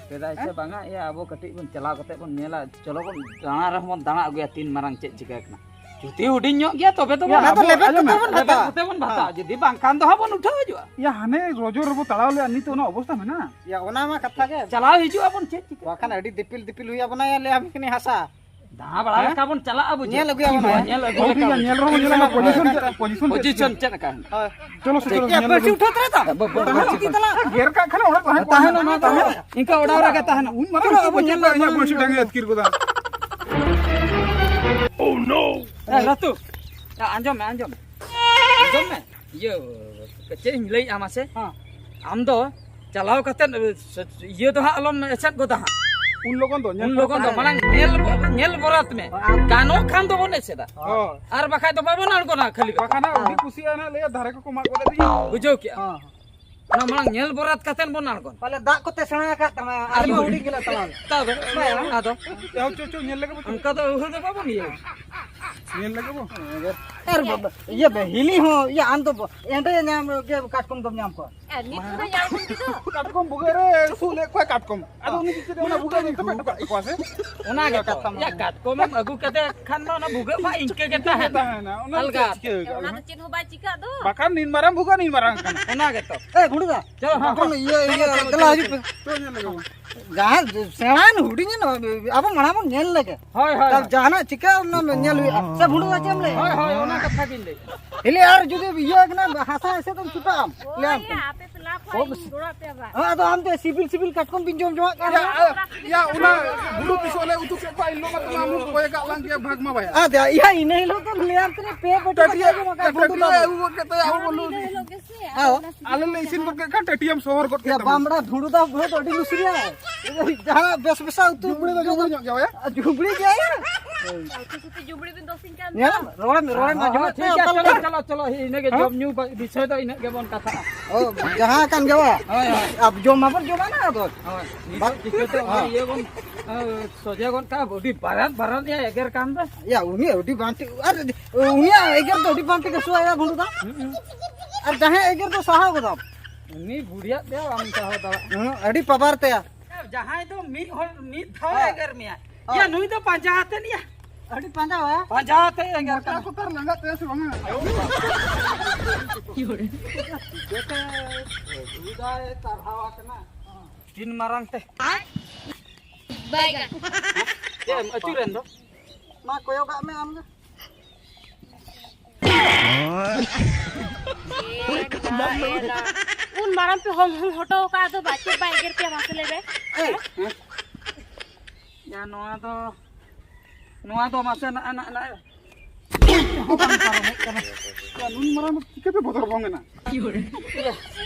ᱛᱮᱯᱮᱫᱟᱭ ᱥᱮ ᱦᱮᱸ? ᱵᱟᱝᱟ, ᱤᱭᱟᱹ, ᱟᱵᱚ ᱠᱟᱹᱴᱤᱡ ᱵᱚᱱ ᱪᱟᱞᱟᱣ ᱠᱟᱛᱮ ᱵᱚᱱ ᱧᱮᱞᱟ, ᱪᱚᱞᱚ ᱵᱚᱱ ᱫᱟᱬᱟ ᱨᱮᱦᱚᱸ ᱵᱚᱱ ᱫᱟᱬᱟ ᱟᱹᱜᱩᱭᱟ, ᱛᱤᱱ ᱢᱟᱨᱟᱝ ᱪᱮᱫ ᱪᱤᱠᱟᱹ ᱠᱟᱱᱟ᱾ ᱡᱩᱫᱤ ᱦᱩᱰᱤᱧ ᱧᱚᱜ ᱜᱮᱭᱟ, ᱛᱚᱵᱮ ᱫᱚ ᱭᱟ, ᱵᱚᱱ ᱟᱫᱚ ᱟᱵᱚ ᱞᱮᱵᱮᱫ ᱟᱸᱡᱚᱢ ᱠᱟᱛᱮ ᱢᱮ᱾ ᱵᱚᱱ ᱞᱮᱵᱮᱫ ᱦᱟᱛᱟᱣᱟ᱾ ᱠᱟᱛᱮ ᱵᱚᱱ ᱦᱟᱛᱟᱣᱟ᱾ ᱦᱮᱸ᱾ ᱡᱩᱫᱤ ᱵᱟᱝᱠᱷᱟᱱ ᱫᱚ ᱦᱟᱸᱜ ᱵᱚᱱ ᱩᱴᱷᱟᱹᱣ ᱦᱤᱡᱩᱜᱼᱟ᱾ ᱭᱟ, ᱦᱟᱱᱮ ᱨᱚᱡᱚ ᱨᱮᱵᱚ ᱛᱟᱲᱟᱣ ᱞᱮᱜᱼᱟ, ᱱᱤᱛᱚᱜ ᱚᱱᱟ ᱚᱵᱚᱥᱛᱟ ᱢᱮᱱᱟᱜᱼᱟ? ᱭᱟ, ᱚᱱᱟ ᱢᱟ ᱠᱟᱛᱷᱟ ᱜᱮ᱾ ᱪᱟᱞᱟᱣ ᱦᱤᱡᱩᱜ ᱟᱵᱚᱱ, ᱪᱮᱫ ᱪᱤᱠᱟᱹ? ᱵᱟᱠᱷᱟᱱ ᱟᱹᱰᱤ ᱫᱤᱯᱤᱞ ᱫᱤᱯᱤᱞ ᱦᱩᱭ ᱟᱵᱚᱱᱟ, ᱭᱟ, ᱞᱟᱹᱭ ᱟᱵᱤᱱ ᱠᱟᱹᱱᱟᱹᱧ ᱦᱟᱥᱟ᱾ ᱫᱟᱬᱟ ᱵᱟᱲᱟ ᱦᱮᱸ? ᱞᱮᱠᱟ ᱵᱚᱱ ᱪᱟᱞᱟᱜᱼᱟ, ᱵᱩᱡᱷᱟᱹᱣ᱾ ᱧᱮᱞ ᱟᱹᱜᱩᱭᱟᱵᱚᱱ᱾ ᱦᱳᱭ, ᱧᱮᱞ ᱟᱹᱜᱩ ᱦᱳᱭ, ᱞᱮᱠᱟ ᱴᱷᱤᱠ ᱜᱮᱭᱟ, ᱵᱚᱱ᱾ ᱧᱮᱞ ᱨᱮᱦᱚᱸ ᱧᱮᱞ ᱟᱵᱚᱱ, position ᱪᱮᱫ, position ᱪᱮᱫ ᱞᱮᱠᱟ? ᱦᱳᱭ᱾ ᱪᱚᱞᱚ, ᱪᱮᱫ ᱪᱚᱞᱚ, ᱜᱮᱭᱟ, ᱧᱮᱞ ᱯᱟᱹᱨᱥᱤ ᱟᱵᱚᱱ᱾ ᱩᱴᱷᱟᱹᱣ ᱛᱟᱨᱟ ᱛᱚ? ᱵᱟᱹ-, ᱵᱟᱹ-, ᱛᱟᱦᱮᱱ ᱵᱟᱹᱨᱥᱤ ᱦᱚᱸ ᱛᱟᱨᱟ᱾ ᱪᱮᱫ ᱛᱟᱞᱟ? ᱜᱮᱨ ᱠᱟᱜ ᱠᱷᱟᱱ ᱚᱲᱟᱜ ᱛᱟᱦᱮᱸ ᱛᱟᱦᱮᱱᱟ, ᱠᱚᱜᱼᱟ᱾ ᱱᱚᱣᱟ ᱫᱚ᱾ ᱤᱱᱠᱟᱹ ᱚᱲᱟᱜ ᱨᱮᱜᱮ ᱛᱟᱦᱮᱱᱟ᱾ ᱩᱱ ᱢᱟᱨᱟᱝ ᱪᱚᱞᱚ, ᱵᱟᱹᱨᱥᱤ ᱟᱵᱚ ᱧᱮᱞ ᱵᱟᱹᱨᱥᱤ ᱞᱮ ᱵᱟᱹᱨᱥᱤ ᱰᱟᱝᱜᱮ ᱟᱹᱛᱠᱤᱨ ᱜᱚᱫᱟ᱾ ᱮ, ᱨᱟᱹᱛᱩ, ᱮ, ᱟᱸᱡᱚᱢ ᱢᱮ, ᱟᱸᱡᱚᱢ ᱢᱮ᱾ ᱟᱸᱡᱚᱢ ᱢᱮ᱾ ᱤᱭᱟᱹ, ᱪᱮᱫ ᱤᱧ ᱞᱟᱹᱭᱮᱫᱼᱟ ᱢᱟᱥᱮ? ᱦᱮᱸ᱾ ᱟᱢ ᱫᱚ ᱪᱟᱞᱟᱣ ᱠᱟᱛᱮᱫ, ᱤᱭᱟᱹ ᱫᱚ ᱦᱟᱸᱜ ᱟᱞᱚᱢ ᱮᱥᱮᱫ ᱜᱚᱫᱟ ᱦᱟᱸᱜ᱾ ᱩᱱ ᱞᱚᱜᱚᱱ ᱫᱚ, ᱧᱮᱞ ᱩᱱ ᱞᱚᱜᱚᱱ ᱫᱚ ᱯᱚᱨᱮ᱾ ᱢᱟᱲᱟᱝ ᱧᱮᱞ, ᱧᱮᱞ ᱵᱚᱨᱟᱛ ᱢᱮ᱾ ᱦᱳᱭ, ᱟᱢ ᱜᱟᱱᱚᱜ ᱠᱷᱟᱱ ᱫᱚᱵᱚᱱ ᱮᱥᱮᱫᱟ᱾ ᱦᱳᱭ᱾ ᱟᱨ ᱵᱟᱠᱷᱟᱡ ᱫᱚ ᱵᱟᱵᱚᱱ ᱟᱬᱜᱚᱱᱟ ᱠᱷᱟᱹᱞᱤ ᱠᱟᱛᱷᱟ᱾ ᱵᱟᱠᱷᱟᱱ ᱦᱟᱸᱜ ᱟᱹᱰᱤ ᱠᱩᱥᱤᱭᱟᱜᱼᱟ ᱱᱟᱦᱟᱜ, ᱞᱟᱹᱭᱟ ᱫᱷᱟᱨᱮ ᱠᱚᱠᱚ ᱢᱟᱜ ᱜᱚᱫ ᱟᱹᱫᱤᱧᱟ᱾ ᱦᱮᱸ, ᱦᱮᱸ᱾ ᱚᱱᱟ ᱢᱟᱲᱟᱝ ᱧᱮᱞ ᱵᱚᱨᱟᱛ ᱠᱟᱛᱮᱫ ᱵᱚᱱ ᱟᱬᱜᱚᱱᱟ᱾ ᱯᱟᱞᱮ ᱫᱟᱜ ᱠᱚᱛᱮ ᱥᱮᱬᱟ ᱟᱠᱟᱫ ᱛᱟᱢᱟ, ᱟᱨ ᱟᱞᱮ ᱢᱟ ᱢᱟ ᱦᱩᱰᱤᱧ ᱜᱮᱞᱮ ᱛᱟᱲᱟᱢ᱾ ᱛᱚᱵᱮ, ᱵᱟᱭ ᱟᱬᱜᱚᱱᱟ᱾ ᱟᱫᱚ? ᱪᱚ, ᱪᱚ, ᱪᱚ, ᱧᱮᱞ ᱞᱮᱜᱮ ᱵᱚᱱ᱾ ᱚᱱᱠᱟ ᱫᱚ ᱩᱦᱟᱹ ᱫᱚ ᱵᱟᱵᱚᱱ ᱤᱭᱟᱹᱭᱟ᱾ ᱧᱮᱞ ᱞᱮᱜᱮ ᱵᱚ᱾ ᱟᱨ ᱵᱟᱵᱟ, ᱤᱭᱟᱹ ᱵᱮ, ᱦᱤᱞᱤ ᱦᱚᱸ, ᱤᱭᱟᱹ, ᱟᱢ ᱫᱚ ᱵᱚ-, ᱮᱸᱰᱮ ᱧᱟᱢ ᱜᱮ ᱠᱟᱴᱠᱚᱢ ᱫᱚᱢ ᱧᱟᱢ ᱠᱚᱣᱟ᱾ ᱮ, ᱱᱤᱛ ᱫᱚ ᱧᱟᱢ ᱠᱚᱢ ᱠᱤᱫᱩ᱾ ᱠᱟᱴᱠᱚᱢ ᱵᱷᱩᱜᱟᱹᱜ ᱨᱮ ᱥᱩᱜ ᱞᱮᱫ ᱠᱚᱣᱟᱭ ᱠᱟᱴᱠᱚᱢ᱾ ᱟᱫᱚ ᱩᱱᱤ ᱪᱤᱠᱟᱹᱛᱮ ᱚᱱᱟ ᱵᱷᱩᱜᱟᱹᱜ ᱨᱮ ᱛᱚᱯᱮ ᱦᱚᱴᱚ ᱠᱟᱜ ᱛᱟᱠᱚᱣᱟ ᱥᱮ? ᱚᱱᱟ ᱜᱮᱛᱚ᱾ ᱠᱟᱛᱷᱟ ᱢᱟ᱾ ᱭᱟ, ᱠᱟᱴᱠᱚᱢ ᱮᱢ ᱟᱹᱜᱩ ᱠᱟᱛᱮ ᱠᱷᱟᱱ ᱫᱚ ᱚᱱᱟ ᱵᱷᱩᱜᱟᱹᱜ ᱢᱟ ᱤᱱᱠᱟᱹ ᱜᱮ ᱛᱟᱦᱮᱱᱟ᱾ ᱛᱟᱦᱮᱱᱟ, ᱚᱱᱟ ᱟᱞᱜᱟ᱾ ᱪᱮᱫ ᱪᱤᱠᱟᱹ ᱦᱩᱭᱩᱜᱼᱟ? ᱚᱱᱟ ᱫᱚ ᱪᱮᱫ ᱦᱚᱸ ᱵᱟᱭ ᱪᱤᱠᱟᱹᱜ ᱫᱚ᱾ ᱵᱟᱠᱷᱟᱱ ᱱᱤᱱ ᱢᱟᱨᱟᱝ ᱵᱷᱩᱜᱟᱹᱜ ᱱᱤᱱ ᱢᱟᱨᱟᱝ ᱠᱟᱱᱟ᱾ ᱚᱱᱟ ᱜᱮᱛᱚ᱾ ᱮ, ᱜᱷᱩᱲᱩ ᱫᱟ᱾ ᱪᱚᱞᱚ, ᱵᱟᱠᱷᱟᱱ ᱦᱚᱸ᱾ ᱤᱭᱟᱹ, ᱤᱭᱟᱹ, ᱪᱚᱞᱚ, ᱫᱮᱞᱟ ᱪᱚᱞᱚ, ᱦᱤᱡᱩᱜ ᱯᱮ᱾ ᱪᱚᱞᱚ, ᱧᱮᱞ ᱞᱮᱜᱮ ᱵᱚᱱ᱾ ᱡᱟᱦᱟᱸ ᱥᱮᱬᱟᱭᱮᱱ ᱦᱩᱰᱤᱧᱮᱱ, ᱟᱵᱚ ᱢᱟᱲᱟᱝ ᱵᱚᱱ ᱧᱮᱞ ᱞᱮᱜᱮ᱾ ᱦᱳᱭ, ᱦᱳᱭ, ᱛᱟᱨ ᱦᱳᱭ᱾ ᱡᱟᱦᱟᱱᱟᱜ ᱪᱤᱠᱟᱹ, ᱚᱱᱟ ᱧᱮᱞ ᱦᱩᱭᱩᱜᱼᱟ᱾ ᱥᱮ ᱵᱷᱩᱸᱰᱩ ᱫᱟ, ᱪᱮᱫ ᱮᱢ ᱞᱟᱹᱭᱟ? ᱦᱳᱭ, ᱦᱳᱭ, ᱚᱱᱟ ᱠᱟᱛᱷᱟ ᱜᱤᱧ ᱞᱟᱹᱭᱮᱫ᱾ ᱦᱤᱞᱤ ᱟᱨ ᱡᱩᱫᱤ ᱤᱭᱟᱹ ᱠᱟᱱᱟ, ᱦᱟᱥᱟ ᱮᱥᱮᱫ ᱮᱢ ᱪᱷᱩᱴᱟᱹᱜ ᱟᱢ, ᱞᱟᱹᱭ ᱟᱢ ᱦᱳᱭ, ᱠᱟᱱᱟ᱾ ᱟᱯᱮ ᱯᱮ ᱞᱟᱵᱷ ᱠᱷᱟᱡ ᱤᱧ ᱜᱚᱲᱚ ᱟᱯᱮᱭᱟ ᱵᱟᱝ? ᱦᱮᱸ, ᱟᱫᱚ ᱟᱢ ᱫᱚ ᱥᱤᱵᱤᱞ ᱥᱤᱵᱤᱞ ᱠᱟᱴᱠᱚᱢ ᱵᱤᱱ ᱡᱚᱢ ᱡᱚᱝᱟᱜ ᱠᱟᱱ ᱭᱟ, ᱫᱚ᱾ ᱭᱟ, ᱚᱱᱟ ᱵᱷᱩᱸᱰᱩ ᱛᱤᱥᱚᱜ ᱞᱮ ᱩᱛᱩ ᱠᱮᱫ ᱠᱚᱣᱟ, ᱤᱱ ᱦᱤᱞᱳᱜ ᱢᱟ ᱛᱚ ᱟᱢ ᱦᱚᱸ ᱠᱚᱭ ᱠᱟᱜ ᱞᱟᱝ ᱜᱮᱭᱟ, ᱵᱷᱟᱜᱽ ᱢᱟ ᱵᱟᱭᱟ᱾ ᱟᱫᱚ ᱭᱟ, ᱤᱱᱟᱹ ᱦᱤᱞᱳᱜ ᱫᱚ ᱞᱟᱹᱭᱟᱢ ᱠᱟᱹᱱᱟᱹᱧ, ᱯᱮ ᱵᱟᱹᱴᱤ ᱴᱟᱹᱴᱤᱭᱟᱹ, ᱠᱟᱛᱮ ᱡᱚᱢ ᱟᱠᱟᱫ ᱵᱷᱩᱸᱰᱩ ᱴᱟᱹᱴᱤᱭᱟᱹ ᱫᱚ᱾ ᱟᱹᱜᱩ ᱜᱚᱫ ᱠᱟᱛᱮ ᱟᱵᱚ ᱵᱚᱱ ᱤᱱᱟᱹ ᱞᱩ-, ᱦᱤᱞᱳᱜ ᱜᱮ ᱥᱮ, ᱦᱮᱸ᱾ ᱟᱞᱮ ᱞᱮ ᱤᱥᱤᱱ ᱜᱚᱫ ᱠᱮᱫ ᱠᱷᱟᱱ ᱴᱟᱹᱴᱤᱭᱟᱹᱢ ᱥᱚᱦᱚᱨ ᱜᱚᱫ ᱠᱮᱫ ᱭᱟ, ᱛᱟᱵᱚᱱᱟ᱾ ᱵᱟᱢᱲᱟ ᱵᱷᱩᱸᱰᱩ ᱫᱚ ᱵᱚᱦᱩᱛ ᱟᱹᱰᱤ ᱞᱩᱥᱤᱭᱟ᱾ ᱡᱟᱦᱟᱸ ᱵᱮᱥ ᱵᱮᱥᱟ ᱩᱛᱩ ᱡᱩᱵᱽᱲᱤ ᱫᱚ ᱡᱩᱵᱽᱲᱤ ᱧᱚᱜ ᱜᱮᱭᱟ, ᱵᱟᱭᱟ? ᱟᱨ ᱡᱩᱵᱽᱲᱤ ᱜᱮᱭᱟ᱾ ᱩᱛᱩ ᱥᱩᱛᱩ ᱡᱩᱵᱽᱲᱤ ᱵᱤᱱ ᱫᱚᱥᱤᱧ ᱠᱟᱱ ᱧᱮᱞ, ᱫᱚ᱾ ᱨᱚᱲᱮᱢ, ᱨᱚᱲᱮᱢ ᱦᱮᱸ, ᱟᱸᱡᱚᱢᱮᱫ ᱦᱮᱸ, ᱴᱷᱤᱠ ᱛᱟᱭᱟ, ᱜᱮᱭᱟ, ᱚᱠᱟ ᱪᱚᱞᱚ, ᱞᱮᱠᱟ? ᱪᱚᱞᱚ, ᱪᱚᱞᱚ, ᱤᱱᱟᱹᱜ ᱜᱮ ᱦᱮᱸ? ᱡᱚᱢ ᱧᱩ ᱵᱟ-, ᱵᱤᱥᱚᱭ ᱫᱚ ᱤᱱᱟᱹᱜ ᱜᱮᱵᱚᱱ ᱠᱟᱛᱷᱟᱜᱼᱟ᱾ ᱚ, ᱡᱟᱦᱟᱸ ᱠᱟᱱ ᱜᱮ ᱵᱟ? ᱦᱳᱭ, ᱦᱳᱭ᱾ ᱟᱨ ᱡᱚᱢ ᱢᱟᱵᱚᱱ ᱡᱚᱢᱟ ᱱᱟᱦᱟᱜ ᱟᱫᱚ᱾ ᱦᱳᱭ, ᱦᱳᱭ᱾ ᱵᱟ-, ᱱᱤᱛᱚᱜ ᱪᱤᱠᱟᱹᱛᱮ ᱚᱱᱟ ᱦᱮᱸ᱾ ᱤᱭᱟᱹ ᱵᱚᱱ, ᱮ, ᱥᱚᱡᱷᱮ ᱜᱚᱫ ᱠᱟᱜᱼᱟ? ᱟᱹᱰᱤ ᱵᱟᱨᱟᱫ ᱵᱟᱨᱟᱫ ᱮ ᱮᱜᱮᱨ ᱠᱟᱱ ᱫᱚ᱾ ᱭᱟ, ᱩᱱᱤ ᱟᱹᱰᱤ ᱵᱟᱝ ᱴᱷᱤᱠ, ᱟᱨ ᱩᱱᱤᱭᱟᱜ ᱮᱜᱮᱨ ᱫᱚ ᱟᱹᱰᱤ ᱵᱟᱝ ᱴᱷᱤᱠ ᱥᱩᱣᱟᱭᱟ ᱵᱷᱩᱸᱰᱩ ᱫᱟ᱾ ᱦᱩᱸ, ᱦᱩᱸ᱾ ᱟᱨ ᱡᱟᱦᱟᱸᱭ ᱮᱜᱮᱨ ᱫᱚ ᱥᱟᱦᱟᱣ ᱜᱚᱫᱟᱢ᱾ ᱩᱱᱤ ᱵᱩᱰᱷᱤᱭᱟᱜ ᱛᱮ ᱵᱟᱢ ᱥᱟᱦᱟᱣ ᱫᱟᱲᱮᱭᱟᱜᱼᱟ᱾ ᱦᱩᱸ, ᱟᱹᱰᱤ ᱯᱟᱵᱟᱨ ᱛᱮᱭᱟ᱾ ᱡᱟᱦᱟᱸᱭ ᱫᱚ ᱢᱤᱫ ᱦᱚᱲ ᱢᱤᱫ ᱫᱷᱟᱣ ᱦᱮᱸ᱾ ᱮᱜᱮᱨ ᱢᱮᱭᱟ᱾ ᱦᱮᱸ᱾ ᱭᱟ, ᱱᱩᱭ ᱫᱚ ᱯᱟᱸᱡᱟ ᱟᱛᱮᱫ ᱭᱟ᱾ ᱟᱹᱰᱤ ᱯᱟᱸᱡᱟ ᱣᱟ᱾ ᱯᱟᱸᱡᱟ ᱟᱛᱮᱫ ᱮᱜᱮᱨ ᱠᱟᱱᱟ᱾ ᱠᱚᱛᱟᱨ ᱞᱟᱸᱜᱟᱜ ᱛᱟᱭᱟ ᱥᱮ ᱵᱟᱝᱟ? ᱪᱤᱠᱟᱹᱛᱮ ᱵᱷᱩᱸᱰᱩ ᱫᱟᱭ ᱛᱟᱨᱦᱟᱣ ᱟᱠᱟᱱᱟ? ᱛᱤᱱ ᱢᱟᱨᱟᱝ ᱛᱮ᱾ ᱵᱟᱭᱜᱟᱱ᱾ ᱪᱮᱫ ᱮᱢ ᱟᱹᱪᱩᱨᱮᱱ ᱫᱚ? ᱢᱟ ᱠᱚᱭᱚᱜᱟᱜ ᱢᱮ ᱟᱢ ᱜᱮ᱾ ᱩᱱ ᱢᱟᱨᱟᱝ ᱯᱮ ᱦᱚᱢ ᱦᱚᱢ ᱦᱚᱴᱚ ᱟᱠᱟᱫ ᱫᱚ ᱵᱟᱪᱮ ᱵᱟᱭ ᱮᱜᱮᱨ ᱯᱮᱭᱟ, ᱢᱟᱥᱮ ᱞᱟᱹᱭ ᱢᱮ? ᱮᱭ, ᱭᱟ, ᱱᱚᱣᱟ ᱫᱚ, ᱱᱚᱣᱟ ᱫᱚ ᱢᱟᱥᱮ ᱱᱟᱜ, ᱱᱟᱜ, ᱱᱟᱜ᱾ ᱦᱚᱸ ᱵᱟᱝ ᱯᱟᱨᱚᱢᱚᱜ ᱠᱟᱱᱟ᱾ ᱭᱟ, ᱱᱩᱱ ᱢᱟᱨᱟᱝ ᱫᱚ ᱪᱤᱠᱟᱹᱛᱮ ᱵᱚᱛᱚᱨ ᱵᱟᱝ ᱢᱮᱱᱟᱜᱼᱟ? ᱤᱭᱟᱹ᱾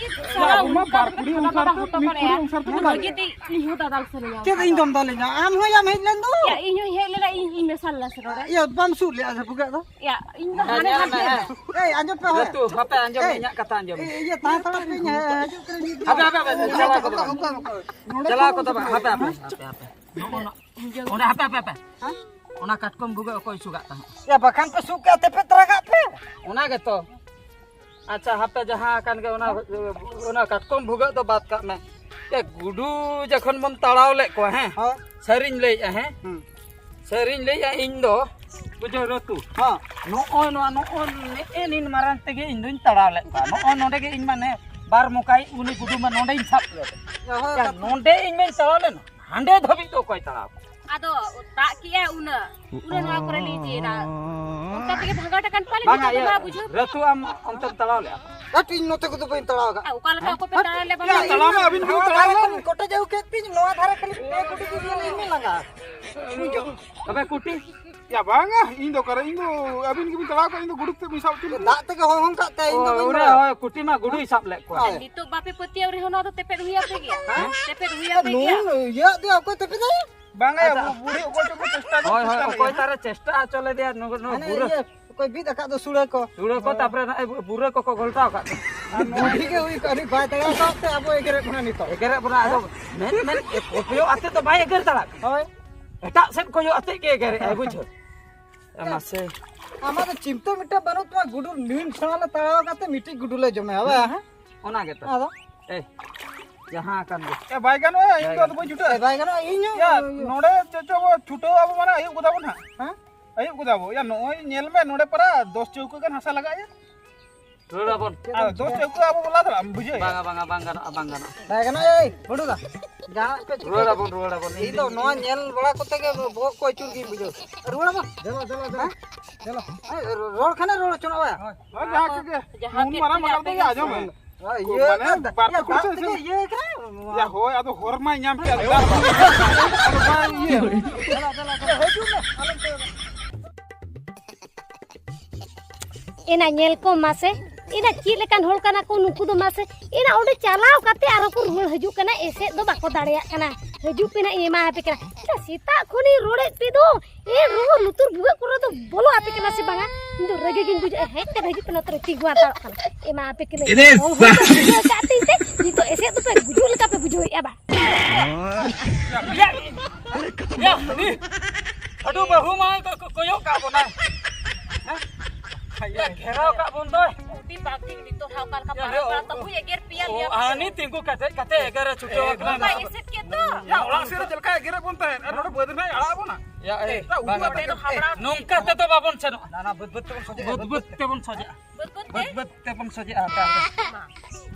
ᱥᱟᱞᱟ ᱟᱵᱚ ᱢᱟ ᱩᱱᱤ ᱵᱟᱨ ᱠᱩᱲᱤ ᱩᱱᱤ ᱚᱱᱥᱟᱨ ᱦᱚᱴᱚ ᱛᱮ, ᱠᱟᱜ ᱢᱤᱫ ᱠᱩᱲᱤ ᱠᱟᱱᱟ᱾ ᱚᱱᱥᱟᱨ ᱛᱮ ᱩᱱᱤ ᱢᱮᱱᱟᱜ ᱵᱷᱟᱹᱜᱤ ᱞᱮᱭᱟ᱾ ᱛᱮ ᱤᱧ ᱦᱚᱸ ᱫᱟᱫᱟᱞ ᱥᱟᱱᱟᱧᱟ᱾ ᱪᱮᱫ ᱤᱧ ᱫᱚᱢ ᱫᱟᱞᱮᱧᱟ? ᱟᱢ ᱦᱚᱸ ᱭᱟᱢ ᱦᱮᱡ ᱞᱮᱱ ᱫᱚ? ᱭᱟ, ᱤᱧ ᱦᱚᱸᱧ ᱦᱮᱡ ᱞᱮᱱᱟ, ᱤᱧ, ᱤᱧ ᱢᱮᱥᱟ ᱞᱮᱱᱟ ᱥᱮ ᱱᱚᱰᱮ᱾ ᱭᱟ, ᱵᱟᱢ ᱥᱩᱜ ᱞᱮᱜᱼᱟ ᱥᱮ ᱵᱷᱩᱜᱟᱹᱜ ᱫᱚ? ᱭᱟ, ᱤᱧ ᱫᱚ ᱦᱟᱱᱮ ᱧᱮᱞ ᱢᱮ, ᱦᱟᱱᱛᱮ᱾ ᱦᱮᱸ᱾ ᱮᱭ, ᱟᱸᱡᱚᱢ ᱯᱮ, ᱦᱳᱭ᱾ ᱞᱟᱹᱴᱩ, ᱦᱟᱯᱮ ᱟᱸᱡᱚᱢ ᱢᱮ, ᱮᱭ, ᱤᱧᱟᱹᱜ ᱠᱟᱛᱷᱟ ᱟᱸᱡᱚᱢ ᱢᱮ᱾ ᱮᱭ, ᱤᱭᱟᱹ, ᱛᱟᱦᱮᱸ ᱦᱟᱛᱟᱲᱚᱜ ᱯᱮ, ᱤᱧ ᱦᱮᱡ ᱦᱤᱡᱩᱜ ᱠᱟᱹᱱᱟᱹᱧ᱾ ᱦᱟᱯᱮ, ᱦᱟᱯᱮ, ᱦᱟᱯᱮ, ᱪᱟᱞᱟᱣ ᱠᱚᱫᱚ ᱵᱟᱝ᱾ ᱚᱱᱠᱟ, ᱚᱱᱠᱟ, ᱚᱱᱠᱟ᱾ ᱪᱟᱞᱟᱣ ᱠᱚᱫᱚ ᱵᱟᱝ, ᱦᱟᱯᱮ, ᱦᱟᱯᱮ, ᱦᱟᱯᱮ, ᱦᱟᱯᱮ᱾ ᱱᱚᱜᱼᱚ ᱱᱚ-, ᱚᱸᱰᱮ, ᱦᱟᱯᱮ, ᱦᱟᱯᱮ, ᱦᱟᱯᱮ᱾ ᱦᱮᱸ? ᱚᱱᱟ ᱠᱟᱴᱠᱚᱢ ᱵᱷᱩᱜᱟᱹᱜ ᱚᱠᱚᱭ ᱥᱩᱜᱟᱜ ᱛᱟᱦᱮᱸᱫ? ᱭᱟ, ᱵᱟᱠᱷᱟᱱ ᱯᱮ ᱥᱩᱜ ᱠᱟᱜ ᱛᱮᱯᱮ ᱛᱟᱨᱟ ᱠᱟᱜ ᱯᱮ᱾ ᱚᱱᱟ ᱜᱮᱛᱚ᱾ ᱟᱪᱪᱷᱟ, ᱦᱟᱯᱮ, ᱡᱟᱦᱟᱸ ᱟᱠᱟᱱ ᱜᱮ, ᱚᱱᱟ, ᱚᱱᱟ ᱠᱟᱴᱠᱚᱢ ᱵᱷᱩᱜᱟᱹᱜ ᱫᱚ ᱵᱟᱫ ᱠᱟᱜ ᱢᱮ᱾ ᱮ, ᱜᱩᱰᱩ ᱡᱚᱠᱷᱚᱱ ᱵᱚᱱ ᱛᱟᱲᱟᱣ ᱞᱮᱫ ᱠᱚᱣᱟ, ᱦᱮᱸ? ᱦᱳᱭ᱾ ᱥᱟᱹᱨᱤᱧ ᱞᱟᱹᱭᱮᱜᱼᱟ, ᱦᱮᱸ? ᱦᱩᱸ᱾ ᱥᱟᱹᱨᱤᱧ ᱞᱟᱹᱭᱮᱜᱼᱟ, ᱤᱧ ᱫᱚ, ᱵᱩᱡᱷᱟᱹᱣ ᱨᱟᱹᱛᱩ? ᱦᱚᱸ᱾ ᱱᱚᱜᱼᱚᱭ ᱱᱚᱣᱟ, ᱱᱚᱜᱼᱚᱭ ᱱᱮᱜᱼᱮ ᱱᱤᱱ ᱢᱟᱨᱟᱝ ᱛᱮᱜᱮ ᱤᱧ ᱫᱩᱧ ᱛᱟᱲᱟᱣ ᱞᱮᱫ ᱠᱚᱣᱟ᱾ ᱱᱚᱜᱼᱚᱭ ᱱᱚᱰᱮ ᱜᱮ ᱤᱧ ᱢᱟᱱᱮ ᱵᱟᱨ ᱢᱚᱠᱟᱭ ᱩᱱᱤ ᱜᱩᱰᱩ ᱢᱟ ᱱᱚᱰᱮᱧ ᱥᱟᱵ ᱞᱮᱫᱮ᱾ ᱚ, ᱦᱳᱭ, ᱭᱟ, ᱠᱟᱛᱷᱟ᱾ ᱱᱚᱰᱮ ᱤᱧ ᱢᱟᱧ ᱛᱟᱲᱟᱣ ᱞᱮᱱᱟ, ᱦᱟᱸᱰᱮ ᱫᱷᱟᱹᱵᱤᱡ ᱫᱚ ᱚᱠᱚᱭ ᱛᱟᱲᱟᱣ ᱠᱚᱣᱟ? ᱟᱫᱚ ᱫᱟᱜ ᱠᱮᱜᱼᱟᱭ ᱩᱱᱟᱹᱜ, ᱯᱩᱨᱟᱹ ᱱᱚᱣᱟ ᱠᱚᱨᱮ ᱞᱤᱸᱡᱤᱭᱮᱱᱟ᱾ ᱚᱱᱠᱟ ᱛᱮᱜᱮ ᱵᱷᱟᱸᱜᱟᱣ ᱴᱟᱠᱟᱱ ᱯᱟᱞᱮ ᱵᱟᱝᱟ, ᱱᱤᱛᱚᱜ ᱫᱚ ᱤᱭᱟᱹ, ᱱᱚᱣᱟ ᱵᱩᱡᱷᱟᱹᱣ ᱯᱮ᱾ ᱨᱟᱹᱛᱩ, ᱟᱢ ᱚᱱᱛᱮᱢ ᱛᱟᱲᱟᱣ ᱞᱮᱜᱼᱟ? ᱦᱟᱴ, ᱤᱧ ᱱᱚᱛᱮ ᱠᱚᱫᱚ ᱵᱟᱹᱧ ᱛᱟᱲᱟᱣ ᱟᱠᱟᱫ᱾ ᱟᱨ ᱚᱠᱟ ᱞᱮᱠᱟ ᱚᱠᱚᱭ ᱯᱮ ᱦᱟᱴ, ᱛᱟᱲᱟᱣ ᱞᱮᱫ ᱵᱟᱝᱟ? ᱭᱟ, ᱛᱟᱲᱟᱣ ᱢᱟ ᱟᱹᱵᱤᱱ ᱜᱮᱵᱤᱱ ᱱᱚᱣᱟ ᱛᱟᱲᱟᱣ ᱫᱷᱟᱨᱮ ᱞᱮᱫ᱾ ᱠᱷᱚᱱ ᱠᱚᱴᱮᱡ ᱟᱹᱜᱩ ᱠᱮᱫ ᱛᱤᱧ, ᱱᱚᱣᱟ ᱫᱷᱟᱨᱮ ᱠᱷᱟᱹᱞᱤ ᱯᱮ ᱠᱩᱴᱤ ᱠᱮᱫ ᱤᱧ ᱞᱟᱸᱜᱟ᱾ ᱛᱚᱵᱮ ᱠᱩᱴᱤ? ᱭᱟ, ᱵᱟᱝᱟ, ᱤᱧ ᱫᱚ ᱚᱠᱟᱨᱮ, ᱤᱧ ᱫᱚ ᱟᱹᱵᱤᱱ ᱜᱮᱵᱤᱱ ᱛᱟᱲᱟᱣ ᱠᱟᱜ, ᱤᱧ ᱫᱚ ᱜᱩᱰᱩ ᱛᱮ ᱵᱤᱱ ᱥᱟᱵ ᱦᱚᱪᱚ ᱞᱮᱫ᱾ ᱫᱟᱜ ᱛᱮᱜᱮ ᱦᱚᱦᱚᱝ ᱠᱟᱜ ᱛᱮ ᱤᱧ ᱫᱚ ᱵᱟᱹᱧ ᱚᱱᱟ, ᱵᱟᱲᱟᱭᱟ᱾ ᱦᱳᱭ, ᱠᱩᱴᱤ ᱢᱟ ᱜᱩᱰᱩᱭ ᱥᱟᱵ ᱞᱮᱫ ᱠᱚᱣᱟ᱾ ᱦᱳᱭ᱾ ᱱᱤᱛᱚᱜ ᱵᱟᱯᱮ ᱯᱟᱹᱛᱭᱟᱹᱣ ᱨᱮᱦᱚᱸ ᱱᱚᱣᱟ ᱫᱚ ᱛᱮᱯᱮᱫ ᱦᱩᱭ ᱟᱯᱮ ᱜᱮᱭᱟ᱾ ᱦᱮᱸ? ᱛᱮᱯᱮᱫ ᱦᱩᱭ ᱟᱯᱮ ᱜᱮᱭᱟ᱾ ᱱᱩᱱ ᱤᱭᱟᱹ ᱫᱚ ᱚᱠᱚᱭ ᱛᱮᱯᱮᱫᱟᱭ? ᱵᱟᱝᱟ, ᱭᱟ, ᱟᱪᱪᱷᱟ᱾ ᱵᱩ-, ᱵᱩᱲᱦᱤ ᱚᱠᱚᱭ ᱪᱚᱠᱚ ᱪᱮᱥᱴᱟ ᱦᱳᱭ, ᱦᱳᱭ, ᱪᱮᱥᱴᱟ ᱚᱠᱚᱭ ᱜᱮᱭᱟ᱾ ᱛᱟᱨᱮ ᱪᱮᱥᱴᱟ ᱦᱚᱪᱚ ᱞᱮᱫᱮᱭᱟ, ᱱᱩᱠᱩ, ᱱᱩᱠᱩ ᱦᱟᱱᱮ ᱵᱩᱨᱟᱹ᱾ ᱤᱭᱟᱹ, ᱚᱠᱚᱭ ᱵᱤᱫ ᱟᱠᱟᱫ ᱫᱚ ᱥᱩᱲᱟᱹ ᱠᱚ᱾ ᱥᱩᱲᱟᱹ ᱠᱚ, ᱦᱳᱭ᱾ ᱛᱟᱯᱚᱨᱮ ᱱᱚᱜᱼᱚᱭ ᱵᱩ-, ᱵᱩᱨᱟᱹ ᱠᱚᱠᱚ ᱜᱷᱚᱞᱴᱟᱣ ᱟᱠᱟᱫ ᱫᱚ᱾ ᱟᱨ ᱱᱚᱣᱟ ᱵᱩᱰᱷᱤ ᱜᱮ ᱦᱩᱭ ᱠᱚᱜᱼᱟ, ᱩᱱᱤ ᱵᱟᱭ ᱫᱟᱲᱮ ᱠᱟᱣᱟᱫ ᱛᱮ ᱟᱵᱚ ᱮᱜᱮᱨᱮᱫ ᱵᱚᱱᱟ ᱱᱤᱛᱚᱜ᱾ ᱮᱜᱮᱨᱮᱫ ᱵᱚᱱᱟ, ᱟᱫᱚ ᱢᱮᱱ, ᱢᱮᱱ, ᱮ, ᱠᱚᱭᱚᱜ ᱟᱛᱮ ᱫᱚ ᱵᱟᱭ ᱮᱜᱮᱨ ᱫᱟᱲᱮᱭᱟᱜ ᱠᱟᱱᱟ᱾ ᱦᱳᱭ᱾ ᱮᱴᱟᱜ ᱥᱮᱫ ᱠᱚᱭᱚᱜ ᱟᱛᱮ ᱜᱮ ᱮᱜᱮᱨᱮᱫ ᱟᱭ, ᱵᱩᱡᱷᱟᱹᱣ᱾ ᱮ, ᱢᱟᱥᱮ᱾ ᱟᱢᱟᱜ ᱫᱚ ᱪᱤᱱᱛᱟᱹ ᱢᱤᱫᱴᱟᱝ ᱵᱟᱹᱱᱩᱜ ᱛᱟᱢᱟ, ᱜᱩᱰᱩ ᱱᱤᱱ ᱥᱮᱬᱟ ᱞᱮ ᱛᱟᱲᱟᱣ ᱠᱟᱛᱮ ᱢᱤᱫᱴᱤᱡ ᱜᱩᱰᱩ ᱞᱮ ᱡᱚᱢᱮᱭᱟ, ᱵᱟᱝ, ᱦᱮᱸ? ᱚᱱᱟ ᱜᱮᱛᱚ᱾ ᱟᱫᱚ? ᱮ, ᱡᱟᱦᱟᱸ ᱟᱠᱟᱱ ᱜᱮ᱾ ᱮ, ᱵᱟᱭ ᱜᱟᱱᱚᱜᱼᱟ, ᱤᱧ ᱫᱚ ᱟᱫᱚ ᱵᱟᱹᱧ ᱪᱷᱩᱴᱟᱹᱜᱼᱟ᱾ ᱮ, ᱵᱟᱭ ᱜᱟᱱᱚᱜᱼᱟ, ᱤᱧ ᱦᱚᱸ ᱭᱟ, ᱱᱚᱰᱮ ᱪᱮᱫ ᱪᱚ ᱵᱚ ᱪᱷᱩᱴᱟᱹᱣ ᱟᱵᱚ, ᱢᱟᱱᱮ ᱟᱹᱭᱩᱵ ᱜᱚᱫᱟ ᱵᱚᱱ ᱦᱟᱸᱜ᱾ ᱦᱮᱸ? ᱟᱹᱭᱩᱵ ᱜᱚᱫᱟ ᱵᱚ᱾ ᱭᱟ, ᱱᱚᱜᱼᱚᱭ ᱧᱮᱞ ᱢᱮ, ᱱᱚᱰᱮ ᱯᱟᱨᱟ ᱫᱚᱥ ᱪᱟᱹᱣᱠᱟᱹ ᱜᱟᱱ ᱦᱟᱥᱟ ᱞᱟᱜᱟᱜᱼᱟ᱾ ᱨᱩᱣᱟᱹᱲ ᱟᱵᱚᱱ᱾ ᱟᱨ ᱫᱚᱥ ᱪᱟᱹᱣᱠᱟᱹ ᱟᱵᱚ ᱵᱚ ᱞᱟ ᱫᱟᱲᱮᱭᱟᱜᱼᱟ, ᱵᱩᱡᱷᱟᱹᱣ? ᱵᱟᱝᱟ, ᱵᱟᱝᱟ, ᱵᱟᱝ ᱜᱟᱱᱚᱜᱼᱟ, ᱵᱟᱝ ᱜᱟᱱᱚᱜᱼᱟ᱾ ᱵᱟᱭ ᱜᱟᱱᱚᱜᱼᱟ, ᱮᱭ, ᱵᱷᱩᱰᱩ ᱫᱟ᱾ ᱡᱟᱦᱟᱱᱟᱜ ᱯᱮ ᱪᱤᱠᱟᱹᱭ ᱨᱩᱣᱟᱹᱲ ᱫᱟ᱾ ᱟᱵᱚᱱ, ᱨᱩᱣᱟᱹᱲ ᱟᱵᱚᱱ᱾ ᱤᱧ ᱫᱚ ᱱᱚᱣᱟ ᱧᱮᱞ ᱵᱟᱲᱟ ᱠᱚᱛᱮ ᱜᱮ ᱵᱚᱦᱚᱜ ᱠᱚ ᱟᱹᱪᱩᱨ ᱜᱤᱧ ᱵᱩᱡᱷᱟᱹᱣ᱾ ᱨᱩᱣᱟᱹᱲ ᱟᱵᱚᱱ᱾ ᱫᱮᱞᱟ, ᱫᱮᱞᱟ, ᱫᱮᱞᱟ᱾ ᱦᱮᱸ? ᱫᱮᱞᱟ᱾ ᱦᱮᱸ, ᱨᱚᱲ ᱠᱷᱟᱱᱮ ᱨᱚᱲ ᱦᱚᱪᱚᱱᱚᱜ ᱵᱟᱭᱟ᱾ ᱦᱳᱭ᱾ ᱦᱳᱭ, ᱡᱟᱦᱟᱸ ᱠᱮᱫ ᱜᱮ᱾ ᱡᱟᱦᱟᱸ ᱩᱱ ᱢᱟᱨᱟᱝ ᱠᱮᱫ ᱢᱟᱨᱟᱝ ᱜᱮ ᱛᱮᱜᱮ ᱟᱯᱮ ᱟᱸᱡᱚᱢ ᱢᱮ᱾ ᱦᱳᱭ, ᱤᱭᱟᱹ, ᱢᱟᱱᱮ, ᱫᱟᱜ, ᱵᱟᱨ ᱯᱮ ᱫᱟᱜ ᱠᱩᱲᱤ ᱛᱮᱜᱮ ᱥᱮ ᱤᱭᱟᱹ ᱠᱟᱱᱟ᱾ ᱭᱟ, ᱦᱳᱭ, ᱟᱫᱚ ᱦᱚᱨ ᱢᱟᱭ ᱧᱟᱢ ᱠᱮᱫ, ᱟᱫᱚ ᱵᱟᱭ ᱤᱭᱟᱹ᱾ ᱫᱮᱞᱟ, ᱫᱮᱞᱟ, ᱫᱮᱞᱟ᱾ ᱦᱤᱡᱩᱜ ᱢᱮ, ᱟᱞᱚᱢ ᱛᱟᱭᱚᱢᱟ᱾ ᱮᱱᱟ ᱧᱮᱞ ᱠᱚᱢ ᱢᱟᱥᱮ, ᱮᱱᱟ ᱪᱮᱫ ᱞᱮᱠᱟᱱ ᱦᱚᱲ ᱠᱟᱱᱟ ᱠᱚ ᱱᱩᱠᱩ ᱫᱚ ᱢᱟᱥᱮ᱾ ᱮᱱᱟ ᱚᱸᱰᱮ ᱪᱟᱞᱟᱣ ᱠᱟᱛᱮ ᱟᱨᱚ ᱠᱚ ᱨᱩᱣᱟᱹᱲ ᱦᱤᱡᱩᱜ ᱠᱟᱱᱟ, ᱮᱥᱮᱫ ᱫᱚ ᱵᱟᱠᱚ ᱫᱟᱲᱮᱭᱟᱜ ᱠᱟᱱᱟ᱾ ᱦᱤᱡᱩᱜ ᱯᱮ ᱱᱟᱜ, ᱤᱧ ᱮᱢᱟ ᱟᱯᱮ ᱠᱟᱱᱟ᱾ ᱮᱱᱟ ᱥᱮᱛᱟᱜ ᱠᱷᱚᱱᱤᱧ ᱨᱚᱲᱮᱫ ᱯᱮ ᱫᱚ, ᱮᱱ ᱨᱮᱦᱚᱸ ᱞᱩᱛᱩᱨ ᱵᱷᱩᱜᱟᱹᱜ ᱠᱚᱨᱮ ᱫᱚ ᱵᱚᱞᱚ ᱟᱯᱮ ᱠᱟᱱᱟ ᱥᱮ ᱵᱟᱝᱟ? ᱤᱧ ᱫᱚ ᱨᱟᱹᱜᱤ ᱜᱤᱧ ᱵᱩᱡᱷᱟᱹᱣᱮᱫᱼᱟ᱾ ᱦᱮᱡ ᱠᱟᱛᱮ ᱦᱤᱡᱩᱜ ᱯᱮ ᱱᱚᱛᱮ ᱨᱮ ᱛᱤᱸᱜᱩ ᱦᱟᱛᱟᱲᱚᱜ ᱠᱟᱱᱟ᱾ ᱮᱢᱟ ᱟᱯᱮ ᱠᱟᱹᱱᱟᱹᱧ᱾ ᱮᱨᱮ ᱦᱚᱲ ᱦᱚᱲ ᱯᱮ ᱵᱩᱡᱷᱟᱹᱣ ᱠᱟᱜ ᱛᱤᱧ ᱛᱮ ᱱᱤᱛᱚᱜ ᱮᱥᱮᱫ ᱫᱚᱯᱮ ᱜᱩᱡᱩᱜ ᱞᱮᱠᱟ ᱯᱮ ᱵᱩᱡᱷᱟᱹᱣᱮᱫᱼᱟ ᱵᱟ? ᱭᱟ, ᱭᱟ, ᱩᱱᱤ ᱦᱟᱹᱰᱩ ᱵᱟᱹᱦᱩ ᱢᱟ ᱠᱚ, ᱠᱚ, ᱠᱚᱭᱚᱜ ᱠᱟᱜ ᱵᱚᱱᱟᱭ᱾ ᱦᱮᱸ? ᱭᱟ, ᱜᱷᱮᱨᱟᱣ ᱠᱟᱜ ᱵᱚᱱ ᱫᱚᱭ᱾ ᱩᱰᱤ ᱵᱟᱹᱲᱛᱤ ᱱᱤᱛᱚᱜ ᱦᱟᱣ ᱠᱟ ᱞᱮᱠᱟ ᱭᱟ, ᱯᱟᱲᱟᱣ ᱭᱟ, ᱠᱟᱱᱟ, ᱛᱟᱹᱦᱩᱭ ᱮᱜᱮᱨ ᱯᱮᱭᱟ, ᱚ, ᱧᱮᱞ ᱯᱮ᱾ ᱦᱟᱹᱱᱤ ᱛᱤᱸᱜᱩ ᱠᱟᱛᱮ, ᱠᱟᱛᱮ ᱮᱜᱮᱨᱮ ᱪᱷᱩᱴᱟᱹᱣ ᱟᱠᱟᱱᱟ᱾ ᱵᱟᱭ ᱮᱥᱮᱫ ᱠᱮᱫ ᱫᱚ᱾ ᱭᱟ, ᱚᱲᱟᱜ ᱥᱮᱫ ᱨᱮ ᱪᱮᱫ ᱞᱮᱠᱟᱭ ᱮᱜᱮᱨᱮᱫ ᱵᱚᱱ ᱛᱟᱦᱮᱸᱫ, ᱟᱨ ᱱᱚᱰᱮ ᱵᱟᱹᱫᱽ ᱨᱮ ᱟᱲᱟᱜ ᱵᱚᱱᱟ᱾ ᱭᱟ, ᱮ, ᱭᱟ, ᱩᱫᱩᱜ ᱵᱟᱝ, ᱟᱛᱮ᱾ ᱟᱯᱮ ᱫᱚ ᱦᱟᱯᱲᱟᱢ᱾ ᱱᱚᱝᱠᱟ ᱛᱮᱫᱚ ᱵᱟᱵᱚᱱ ᱥᱮᱱᱚᱜᱼᱟ᱾ ᱱᱟ, ᱱᱟ, ᱵᱟᱹᱫᱽ, ᱵᱟᱹᱫᱽ ᱛᱮᱵᱚᱱ ᱥᱚᱡᱷᱮᱜᱼᱟ᱾ ᱵᱟᱹᱫᱽ, ᱵᱟᱹᱫᱽ ᱛᱮᱵᱚᱱ ᱥᱚᱡᱷᱮᱜᱼᱟ᱾ ᱵᱟᱹᱫᱽ, ᱵᱟᱹᱫᱽ ᱛᱮᱵᱚᱱ ᱥᱚᱡᱷᱮᱜᱼᱟ, ᱦᱟᱯᱮ, ᱦᱟᱯᱮ᱾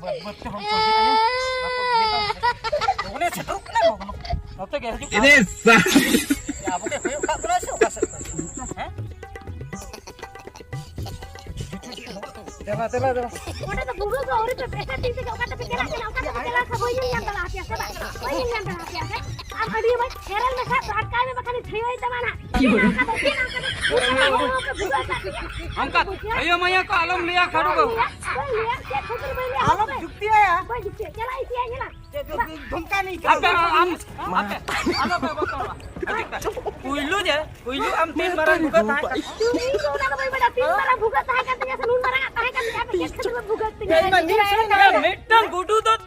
ᱵᱟᱹᱫᱽ, ᱵᱟᱹᱫᱽ ᱛᱮᱵᱚᱱ ᱥᱚᱡᱷᱮᱜᱼᱟ, ᱦᱮᱸ? ᱵᱟᱠᱚ ᱤᱭᱟᱹ ᱫᱚ᱾ ᱩᱱᱤ ᱥᱮᱴᱮᱨᱚᱜ ᱠᱟᱱᱟ, ᱵᱟᱵᱚᱱ᱾ ᱱᱚᱛᱮ ᱜᱮ ᱦᱤᱡᱩᱜ ᱠᱟᱱᱟ᱾ ᱤᱫᱤ ᱥᱟ- ᱭᱟ, ᱟᱵᱚ ᱜᱮ ᱠᱚᱭᱚᱜ ᱠᱟᱜ ᱵᱚᱱᱟᱭ ᱥᱮ ᱚᱠᱟ ᱥᱮᱫ ᱠᱷᱚᱱ? ᱦᱮᱸ? ᱫᱮᱞᱟ, ᱫᱮᱞᱟ, ᱫᱮᱞᱟ᱾ ᱚᱸᱰᱮ ᱫᱚ ᱵᱩᱨᱩ ᱫᱚ ᱟᱹᱣᱨᱤ ᱯᱮ ᱯᱮᱥᱟ ᱛᱤᱱ ᱛᱮᱜᱮ ᱚᱠᱟ ᱛᱮᱯᱮ ᱪᱟᱞᱟᱜ ᱠᱟᱱᱟ, ᱚᱠᱟ ᱛᱮᱯᱮ ᱪᱟᱞᱟᱜ ᱠᱟᱱᱟ, ᱵᱟᱹᱧ ᱧᱮᱞ ᱧᱟᱢ ᱫᱟᱲᱮ ᱟᱯᱮᱭᱟ ᱥᱮ ᱵᱟᱝ? ᱵᱟᱹᱧ ᱧᱮᱞ ᱧᱟᱢ ᱫᱟᱲᱮ ᱟᱯᱮᱭᱟ ᱥᱮ? ᱟᱨ ᱟᱹᱰᱤ ᱢᱚᱡᱽ ᱠᱷᱮᱨᱮᱞ ᱢᱮᱥᱟ ᱯᱟᱴᱠᱟᱭ ᱢᱮ, ᱵᱟᱠᱷᱟᱱ ᱤᱧ ᱛᱷᱟᱹᱭᱟᱹᱭ ᱛᱟᱢᱟ ᱱᱟᱦᱟᱜ᱾ ᱪᱮᱫ ᱚᱱᱠᱟ ᱫᱚ, ᱪᱮᱫ ᱚᱱᱠᱟ ᱫᱚ? ᱚᱱᱠᱟ ᱟᱭᱳ ᱢᱟᱭᱟ ᱠᱚ ᱟᱞᱚᱢ ᱞᱟᱹᱭᱟ, ᱠᱷᱟᱰᱩ ᱵᱟᱹᱵᱩ᱾ ᱵᱟᱹᱧ ᱞᱟᱹᱭᱟ, ᱪᱮᱫ ᱠᱷᱟᱹᱛᱤᱨ ᱵᱟᱹᱧ ᱞᱟᱹᱭᱟ? ᱟᱞᱚᱢ ᱡᱩᱠᱛᱤᱭᱟ᱾ ᱵᱟᱹᱧ ᱡᱩᱠᱛᱤᱭᱟ, ᱪᱟᱞᱟᱜ ᱤᱧ ᱪᱮᱫ ᱧᱮᱞᱟ? ᱪᱮᱫ ᱫᱚ ᱫᱷᱚᱢᱠᱟ ᱱᱤᱧ ᱟᱯᱮ ᱟᱢ, ᱟᱯᱮ ᱟᱞᱚ ᱯᱮ ᱵᱚᱛᱚᱨᱚᱜᱼᱟ᱾ ᱯᱩᱭᱞᱩ ᱡᱮ, ᱯᱩᱭᱞᱩ ᱟᱢ ᱛᱤᱱ ᱢᱟᱨᱟᱝ ᱵᱷᱩᱜᱟᱹᱜ ᱛᱟᱦᱮᱸ ᱠᱟᱱᱟ? ᱤᱧ ᱫᱚ ᱚᱱᱟ ᱫᱚ ᱵᱟᱹᱧ ᱵᱟᱰᱟᱭᱟ, ᱛᱤᱱ ᱢᱟᱨᱟᱝ ᱵᱷᱩᱜᱟᱹᱜ ᱛᱟᱦᱮᱸ ᱠᱟᱱ ᱛᱤᱧᱟ ᱥᱮ ᱱᱩᱱ ᱢᱟᱨᱟᱝ ᱟᱜ ᱛᱟᱦᱮᱸ ᱠᱟᱱ ᱛᱤᱧᱟ, ᱟᱯᱮ ᱪᱮᱫ ᱠᱷᱟᱹᱛᱤᱨ ᱯᱮ ᱵᱷᱩᱜᱟᱹᱜ ᱛᱤᱧᱟ? ᱤᱧ ᱢᱟ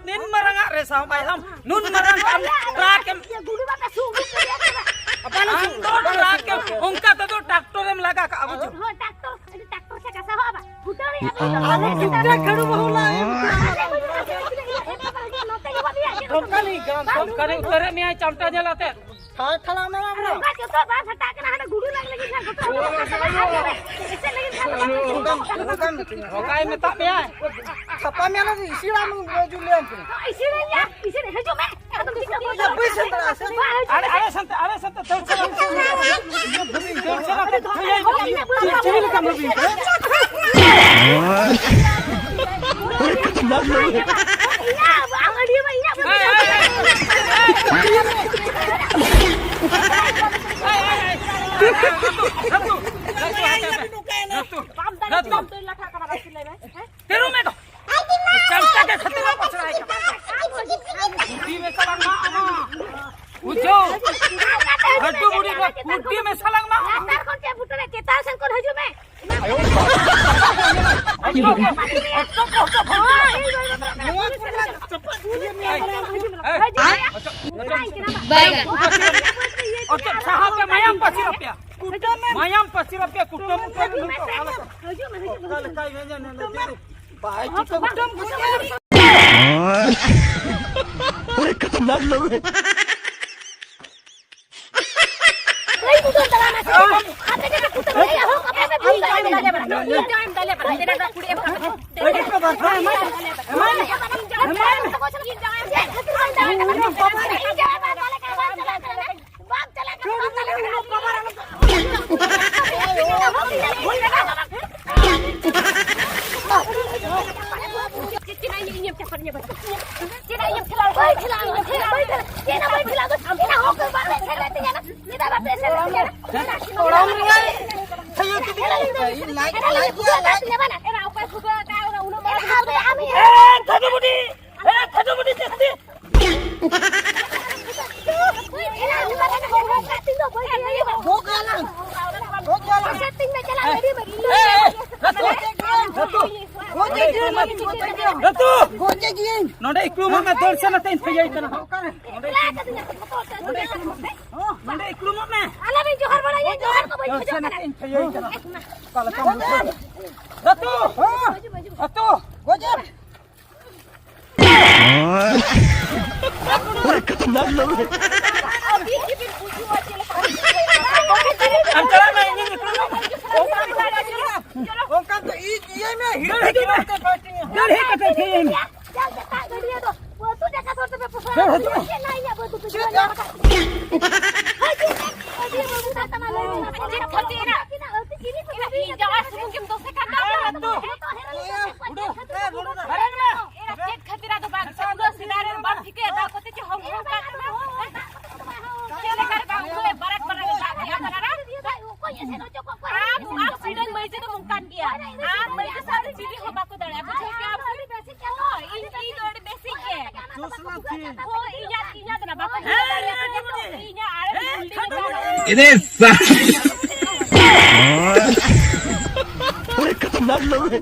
ᱱᱤᱱ ᱢᱟᱨᱟᱝ ᱟᱜ ᱨᱮ ᱥᱟᱶ ᱵᱟᱭ ᱦᱟᱢ, ᱱᱩᱱ ᱢᱟᱨᱟᱝ ᱟᱢ ᱴᱨᱟᱠ ᱮᱢ, ᱤᱭᱟᱹ ᱜᱩᱰᱩ ᱵᱟᱯᱮ ᱥᱩᱜ ᱜᱩᱰᱩ ᱠᱚ ᱤᱭᱟᱹ ᱠᱟᱫᱟ᱾ ᱟᱢ ᱫᱚ ᱴᱨᱟᱠ ᱮᱢ, ᱚᱱᱠᱟ ᱛᱮᱫᱚ ᱴᱨᱟᱠᱴᱚᱨ ᱮᱢ ᱞᱟᱜᱟ ᱠᱟᱜᱼᱟ, ᱵᱩᱡᱷᱟᱹᱣ? ᱦᱳᱭ, ᱴᱨᱟᱠᱴᱚᱨ, ᱴᱨᱟᱠᱴᱚᱨ ᱥᱮ ᱠᱟᱥᱟ ᱦᱚᱸ ᱟᱵᱟᱨ ᱯᱷᱩᱴᱟᱹᱣ ᱨᱮᱭᱟᱜ ᱟᱢ ᱫᱚ ᱴᱨᱟᱠ ᱜᱟᱹᱰᱩ ᱵᱟᱹᱦᱩ ᱞᱟᱭ ᱮᱢ ᱠᱟᱱᱟ᱾ ᱱᱚᱛᱮ ᱜᱮ ᱵᱟᱹᱧ ᱤᱭᱟᱹ, ᱱᱚᱛᱮ ᱜᱮ ᱵᱟᱹᱧ ᱤᱭᱟᱹ᱾ ᱫᱷᱚᱢᱠᱟ ᱱᱤᱧ ᱠᱟᱱᱟ, ᱫᱷᱚᱢᱠᱟ ᱱᱤᱧ ᱩᱛᱟᱹᱨᱮᱫ ᱢᱮᱭᱟ ᱪᱟᱢᱴᱟ ᱧᱮᱞ ᱟᱛᱮ᱾ ᱛᱷᱟᱲ ᱛᱷᱟᱲ ᱟᱢ ᱮᱢᱟ ᱵᱚᱱᱟ᱾ ᱱᱚᱝᱠᱟ ᱡᱚᱛᱚ ᱵᱟᱝ ᱥᱟᱴᱟᱜ ᱠᱟᱱᱟ, ᱦᱟᱸᱰᱮ ᱜᱩᱰᱩ ᱞᱟᱜ ᱞᱟᱹᱜᱤᱫ ᱠᱷᱟᱱ ᱜᱚᱴᱟ ᱦᱚᱲ ᱠᱚ ᱥᱟᱴᱟᱜ ᱠᱟᱱᱟ᱾ ᱮᱥᱮᱫ ᱞᱟᱹᱜᱤᱫ ᱠᱷᱟᱱ ᱫᱚ ᱵᱟᱝ ᱥᱟᱴᱟᱜ ᱠᱟᱱᱟ᱾ ᱱᱚᱝᱠᱟᱭ ᱢᱮᱛᱟᱜ ᱢᱮᱭᱟᱭ᱾ ᱥᱟᱯᱟ ᱢᱮ ᱟᱞᱮ ᱫᱚ ᱤᱥᱤᱱ ᱟᱢ ᱵᱟᱹᱡᱩ ᱞᱟᱹᱭ ᱟᱢ ᱠᱟᱱᱟ᱾ ᱤᱥᱤᱱ ᱟᱹᱧ ᱭᱟ, ᱤᱥᱤᱱ ᱦᱤᱡᱩᱜ ᱢᱮ᱾ ᱟᱫᱚ ᱪᱤᱠᱟᱹ ᱵᱟᱹᱧ ᱵᱟᱹᱧ ᱥᱮᱱ ᱫᱟᱲᱮᱭᱟᱜᱼᱟ ᱥᱮ? ᱵᱟᱝ ᱦᱤᱡᱩᱜ ᱟᱲᱮ, ᱟᱲᱮ ᱥᱮᱱ ᱛᱮ, ᱟᱲᱮ ᱥᱮᱱ ᱛᱮ, ᱫᱟᱹᱲ ᱥᱮᱱ ᱛᱮ᱾ ᱫᱟᱹᱲ ᱥᱮᱱ ᱛᱮ, ᱪᱤᱞᱤ ᱞᱮᱠᱟᱢ ᱵᱷᱟᱹᱵᱤ ᱠᱟᱱᱟ? ᱤᱧᱟᱹᱜ, ᱟᱢ ᱟᱹᱰᱤ ᱵᱟᱝ ᱤᱧᱟᱹᱜ ᱵᱟᱹᱵᱤ᱾ ᱵᱟᱢ ᱫᱟᱲᱮ ᱛᱮ ᱵᱟᱢ ᱫᱟᱹᱲ ᱞᱟᱴᱷᱟᱜ ᱠᱟᱱᱟ, ᱵᱟᱥ ᱞᱟᱹᱭ ᱢᱮ, ᱦᱮᱸ? ᱛᱤᱨᱩ ᱢᱮ ᱫᱚ᱾ ᱪᱟᱢᱴᱟ ᱜᱮ ᱠᱷᱟᱹᱛᱤᱨ ᱵᱟᱠᱚ ᱥᱮᱬᱟᱭ ᱠᱟᱱᱟ᱾ ᱠᱩᱰᱤ ᱢᱮᱥᱟ ᱞᱟᱝ ᱢᱟ ᱟᱢᱟ᱾ ᱵᱩᱡᱷᱟᱹᱣ? ᱦᱟᱹᱰᱩ ᱵᱩᱰᱤ ᱫᱚ ᱠᱩᱰᱤ ᱢᱮᱥᱟ ᱞᱟᱝ ᱢᱟ ᱟᱢᱟ᱾ ᱞᱟᱛᱟᱨ ᱠᱷᱚᱱ ᱪᱮᱫ ᱵᱩᱴᱟᱹ ᱨᱮ ᱪᱮᱛᱟᱱ ᱥᱮᱱ ᱠᱷᱚᱱ ᱦᱤᱡᱩᱜ ᱢᱮ᱾ ᱚᱠᱛᱚ ᱠᱚ, ᱚᱠᱛᱚ ᱠᱚ᱾ ᱦᱳᱭ, ᱦᱳᱭ, ᱦᱳᱭ, ᱦᱳᱭ᱾ ᱱᱚᱣᱟ ᱠᱚᱨᱮ ᱪᱟᱯᱟᱫ ᱤᱭᱟᱹ ᱢᱮᱭᱟ᱾ ᱦᱤᱡᱩᱜ ᱢᱮ᱾ ᱵᱟᱭ ᱜᱟᱱᱚᱜᱼᱟ᱾ ᱚᱪᱚᱜ ᱥᱟᱦᱟᱣ ᱯᱮ, ᱢᱟᱭᱟᱢ ᱯᱟᱹᱥᱤᱨ ᱟᱯᱮᱭᱟ᱾ ᱢᱟᱭᱟᱢ ᱯᱟᱹᱥᱤᱨ ᱟᱯᱮᱭᱟ, ᱠᱩᱴᱟᱹᱢ ᱩᱛᱟᱹᱨ ᱱᱩᱠᱩ ᱚᱠᱟ ᱞᱮᱠᱟ? ᱚᱠᱟ ᱞᱮᱠᱟ ᱤᱧ ᱧᱮᱞ ᱧᱮᱞ ᱛᱮ ᱵᱟᱭ ᱪᱤᱠᱟᱹ ᱠᱩᱴᱟᱹᱢ ᱩᱛᱟᱹᱨ᱾ ᱵᱚᱲᱮ ᱠᱷᱟᱛᱟᱨᱱᱟᱠ ᱞᱳᱜ ᱦᱮ᱾ ᱵᱟᱹᱧ ᱠᱩᱴᱟᱹᱢ ᱛᱟᱞᱟᱝᱟ ᱥᱮ? ᱟᱯᱮ ᱜᱮᱯᱮ ᱠᱩᱴᱟᱹᱢ ᱞᱮᱭᱟ, ᱦᱳ, ᱟᱯᱮ ᱯᱮ ᱵᱩᱡᱽ ᱫᱟᱲᱮᱭᱟᱜ ᱠᱟᱱᱟ᱾ ᱤᱧ ᱡᱟᱶᱟᱭ ᱮᱢ ᱫᱟᱞᱮ ᱵᱟᱲᱟ ᱠᱮᱫᱟ, ᱠᱩᱲᱤ ᱮᱢ ᱠᱟᱛᱮ᱾ ᱤᱧ ᱡᱟᱶᱟᱭ ᱮᱢ ᱫᱟᱞᱮ ᱵᱟᱲᱟ ᱠᱮᱫᱟ᱾ ᱵᱟᱢ ᱪᱟᱞᱟᱜ ᱠᱟᱱᱟ, ᱵᱟᱢ ᱪᱟᱞᱟᱜ ᱠᱟᱱᱟ᱾ ᱪᱮᱫ ᱪᱮᱫ ᱤᱧ ᱮᱢ ᱪᱟᱯᱟᱫ ᱤᱧᱟ ᱵᱟᱹᱵᱩ? ᱪᱮᱫᱟᱜ ᱤᱧ ᱠᱷᱮᱞᱟ? ᱵᱟᱹᱧ ᱠᱷᱮᱞᱟ, ᱤᱧ ᱫᱚ ᱠᱷᱮᱞᱟ ᱵᱟᱹᱧ ᱠᱷᱮᱞᱟ᱾ ᱪᱮᱫ ᱦᱚᱸ ᱵᱟᱹᱧ ᱠᱷᱮᱞᱟ᱾ ᱤᱧ ᱦᱚᱸ ᱠᱚ ᱵᱟᱯᱮ ᱠᱷᱮᱞᱟ ᱛᱤᱧᱟ ᱱᱟ᱾ ᱪᱮᱫᱟᱜ ᱵᱟᱯᱮ ᱠᱷᱮᱞᱟ ᱛᱤᱧᱟ ᱱᱟ? ᱠᱚᱲᱟᱢ ᱨᱮ ᱛᱷᱟᱭᱚ ᱠᱤᱫᱤᱧᱟ᱾ ᱤᱧ ᱞᱟᱡ, ᱞᱟᱡ, ᱞᱟᱡ᱾ ᱮᱨᱟ, ᱚᱠᱚᱭ ᱯᱷᱩᱜᱟᱹ ᱟᱠᱟᱫ ᱚᱱᱟ ᱩᱱᱟᱹᱜ ᱢᱟᱨᱟᱝ ᱯᱷᱩᱜᱟᱹ ᱟᱠᱟᱫ? ᱮ, ᱛᱷᱟᱭᱚ ᱵᱩᱰᱤ! ᱮ, ᱛᱷᱟᱭᱚ ᱵᱩᱰᱤ, ᱪᱮᱫ ᱠᱷᱟᱹᱛᱤᱨ? ᱜᱚᱡ ᱟᱞᱟᱝ᱾ ᱜᱚᱡ ᱟᱞᱟᱝ᱾ ᱮ, ᱮ, ᱨᱟᱹᱛᱩ! ᱜᱚᱡ ᱮ ᱜᱤᱭᱟᱹᱧ, ᱜᱚᱡ ᱮ ᱜᱤᱭᱟᱹᱧ᱾ ᱨᱟᱹᱛᱩ! ᱜᱚᱡ ᱮ ᱜᱤᱭᱟᱹᱧ᱾ ᱱᱚᱰᱮ ᱤᱠᱲᱩᱢᱚᱜ ᱢᱮ, ᱫᱟᱹᱲ ᱥᱮ ᱱᱚᱛᱮᱧ ᱛᱷᱟᱭᱟᱭ ᱠᱟᱱᱟ᱾ ᱱᱚᱰᱮ ᱤᱠᱲᱩᱢᱚᱜ ᱢᱮ᱾ ᱱᱚᱰᱮ ᱤᱠᱲᱩᱢᱚᱜ ᱢᱮ᱾ ᱟᱞᱚᱵᱤᱱ ᱡᱚᱦᱟᱨ ᱵᱟᱲᱟᱭᱟ, ᱡᱚᱦᱟᱨ ᱠᱚ ᱵᱟᱹᱧ ᱫᱟᱹᱲ ᱥᱮ ᱠᱷᱚᱡᱚᱜ ᱠᱟᱱᱟ᱾ ᱱᱚᱛᱮᱧ ᱛᱷᱟᱭᱟᱭ ᱠᱟᱱᱟ᱾ ᱚᱠᱟ ᱞᱮᱠᱟᱢ ᱵᱩᱡᱷᱟᱹᱣ? ᱨᱟᱹᱛᱩ! ᱨᱟᱹᱛᱩ! ᱜᱚᱡ ᱮ! ᱵᱚᱲᱮ ᱠᱷᱟᱛᱟᱨᱱᱟᱠ ᱞᱳᱜ ᱦᱮ᱾ ᱟᱢ ᱪᱟᱞᱟᱜ ᱢᱮ, ᱤᱧᱤᱧ ᱤᱠᱲᱩᱢ ᱢᱮ᱾ ᱚᱱᱠᱟ ᱫᱚ ᱤᱧ ᱤᱭᱟᱹᱭ ᱢᱮ, ᱦᱤᱨᱳ ᱦᱤᱡᱩᱜ ᱢᱮ᱾ ᱫᱟᱹᱲ ᱦᱮᱡ ᱠᱟᱛᱮ ᱤᱭᱟᱹᱭ ᱢᱮ᱾ ᱪᱟᱞ ᱥᱮᱛᱟᱜ ᱜᱟᱹᱰᱭᱟᱹ ᱫᱚ ᱵᱟᱹᱛᱩ ᱡᱟᱠᱟ ᱦᱚᱲ ᱛᱮᱯᱮ ᱯᱚᱥᱟᱣ ᱪᱮᱫ ᱦᱚᱸ ᱪᱮᱫ ᱦᱚᱸ᱾ ᱪᱮᱫ ᱠᱷᱟᱹᱛᱤᱨ? ᱤᱧ ᱡᱟᱶᱟᱭ ᱥᱩᱢᱩᱝ ᱜᱮᱢ ᱫᱳᱥᱮ ᱠᱟᱱ ᱫᱚ᱾ ᱮᱨᱟ, ᱪᱮᱫ ᱠᱷᱟᱹᱛᱤᱨ ᱟᱫᱚ ᱵᱟᱝ ᱥᱮ ᱩᱱᱟᱹᱜ ᱥᱮᱫᱟᱭ ᱨᱮᱱ ᱵᱟᱢ ᱴᱷᱤᱠᱟᱹᱭᱟ, ᱫᱟᱜ ᱠᱚᱛᱮ ᱪᱮᱫ ᱦᱚᱸ ᱦᱩᱭᱩᱜ ᱠᱟᱱ ᱛᱟᱢᱟ? ᱪᱮᱫ ᱞᱮᱠᱟ ᱨᱮ ᱵᱟᱝ ᱦᱩᱭᱩᱜ, ᱵᱟᱨᱟᱴ ᱵᱟᱨᱟᱴ ᱫᱟᱜ ᱜᱮᱭᱟ ᱠᱟᱱᱟ ᱨᱮ᱾ ᱟᱢ, ᱟᱢ ᱥᱩᱰᱟᱹᱝ ᱢᱟᱹᱭᱡᱩ ᱫᱚᱢ ᱚᱱᱠᱟᱱ ᱜᱮᱭᱟ᱾ ᱟᱢ ᱢᱟᱹᱭᱡᱩ ᱥᱟᱶ ᱨᱮ ᱪᱤᱞᱤ ᱦᱚᱸ ᱵᱟᱠᱚ ᱫᱟᱲᱮᱭᱟᱜᱼᱟ, ᱵᱩᱡᱷᱟᱹᱣ ᱠᱮᱜᱼᱟᱢ? ᱦᱳᱭ, ᱤᱧ, ᱤᱧ ᱫᱚ ᱟᱹᱰᱤ ᱵᱮᱥᱤ ᱜᱮ᱾ ᱦᱳᱭ, ᱤᱧᱟᱹᱜ, ᱤᱧᱟᱹᱜ ᱫᱚ ᱱᱟ ᱵᱟᱠᱚ ᱵᱩᱡᱷᱟᱹᱣ ᱫᱟᱲᱮᱭᱟᱜᱼᱟ᱾ ᱤᱧᱟᱹᱜ ᱟᱲᱟᱝ ᱤᱧ ᱞᱟᱹᱭ ᱫᱟᱲᱮᱭᱟᱜᱼᱟ᱾ ᱤᱫᱤ ᱥᱟ-, ᱵᱚᱲᱮ ᱠᱷᱟᱛᱟᱨᱱᱟᱠ ᱞᱳᱜ ᱦᱮ᱾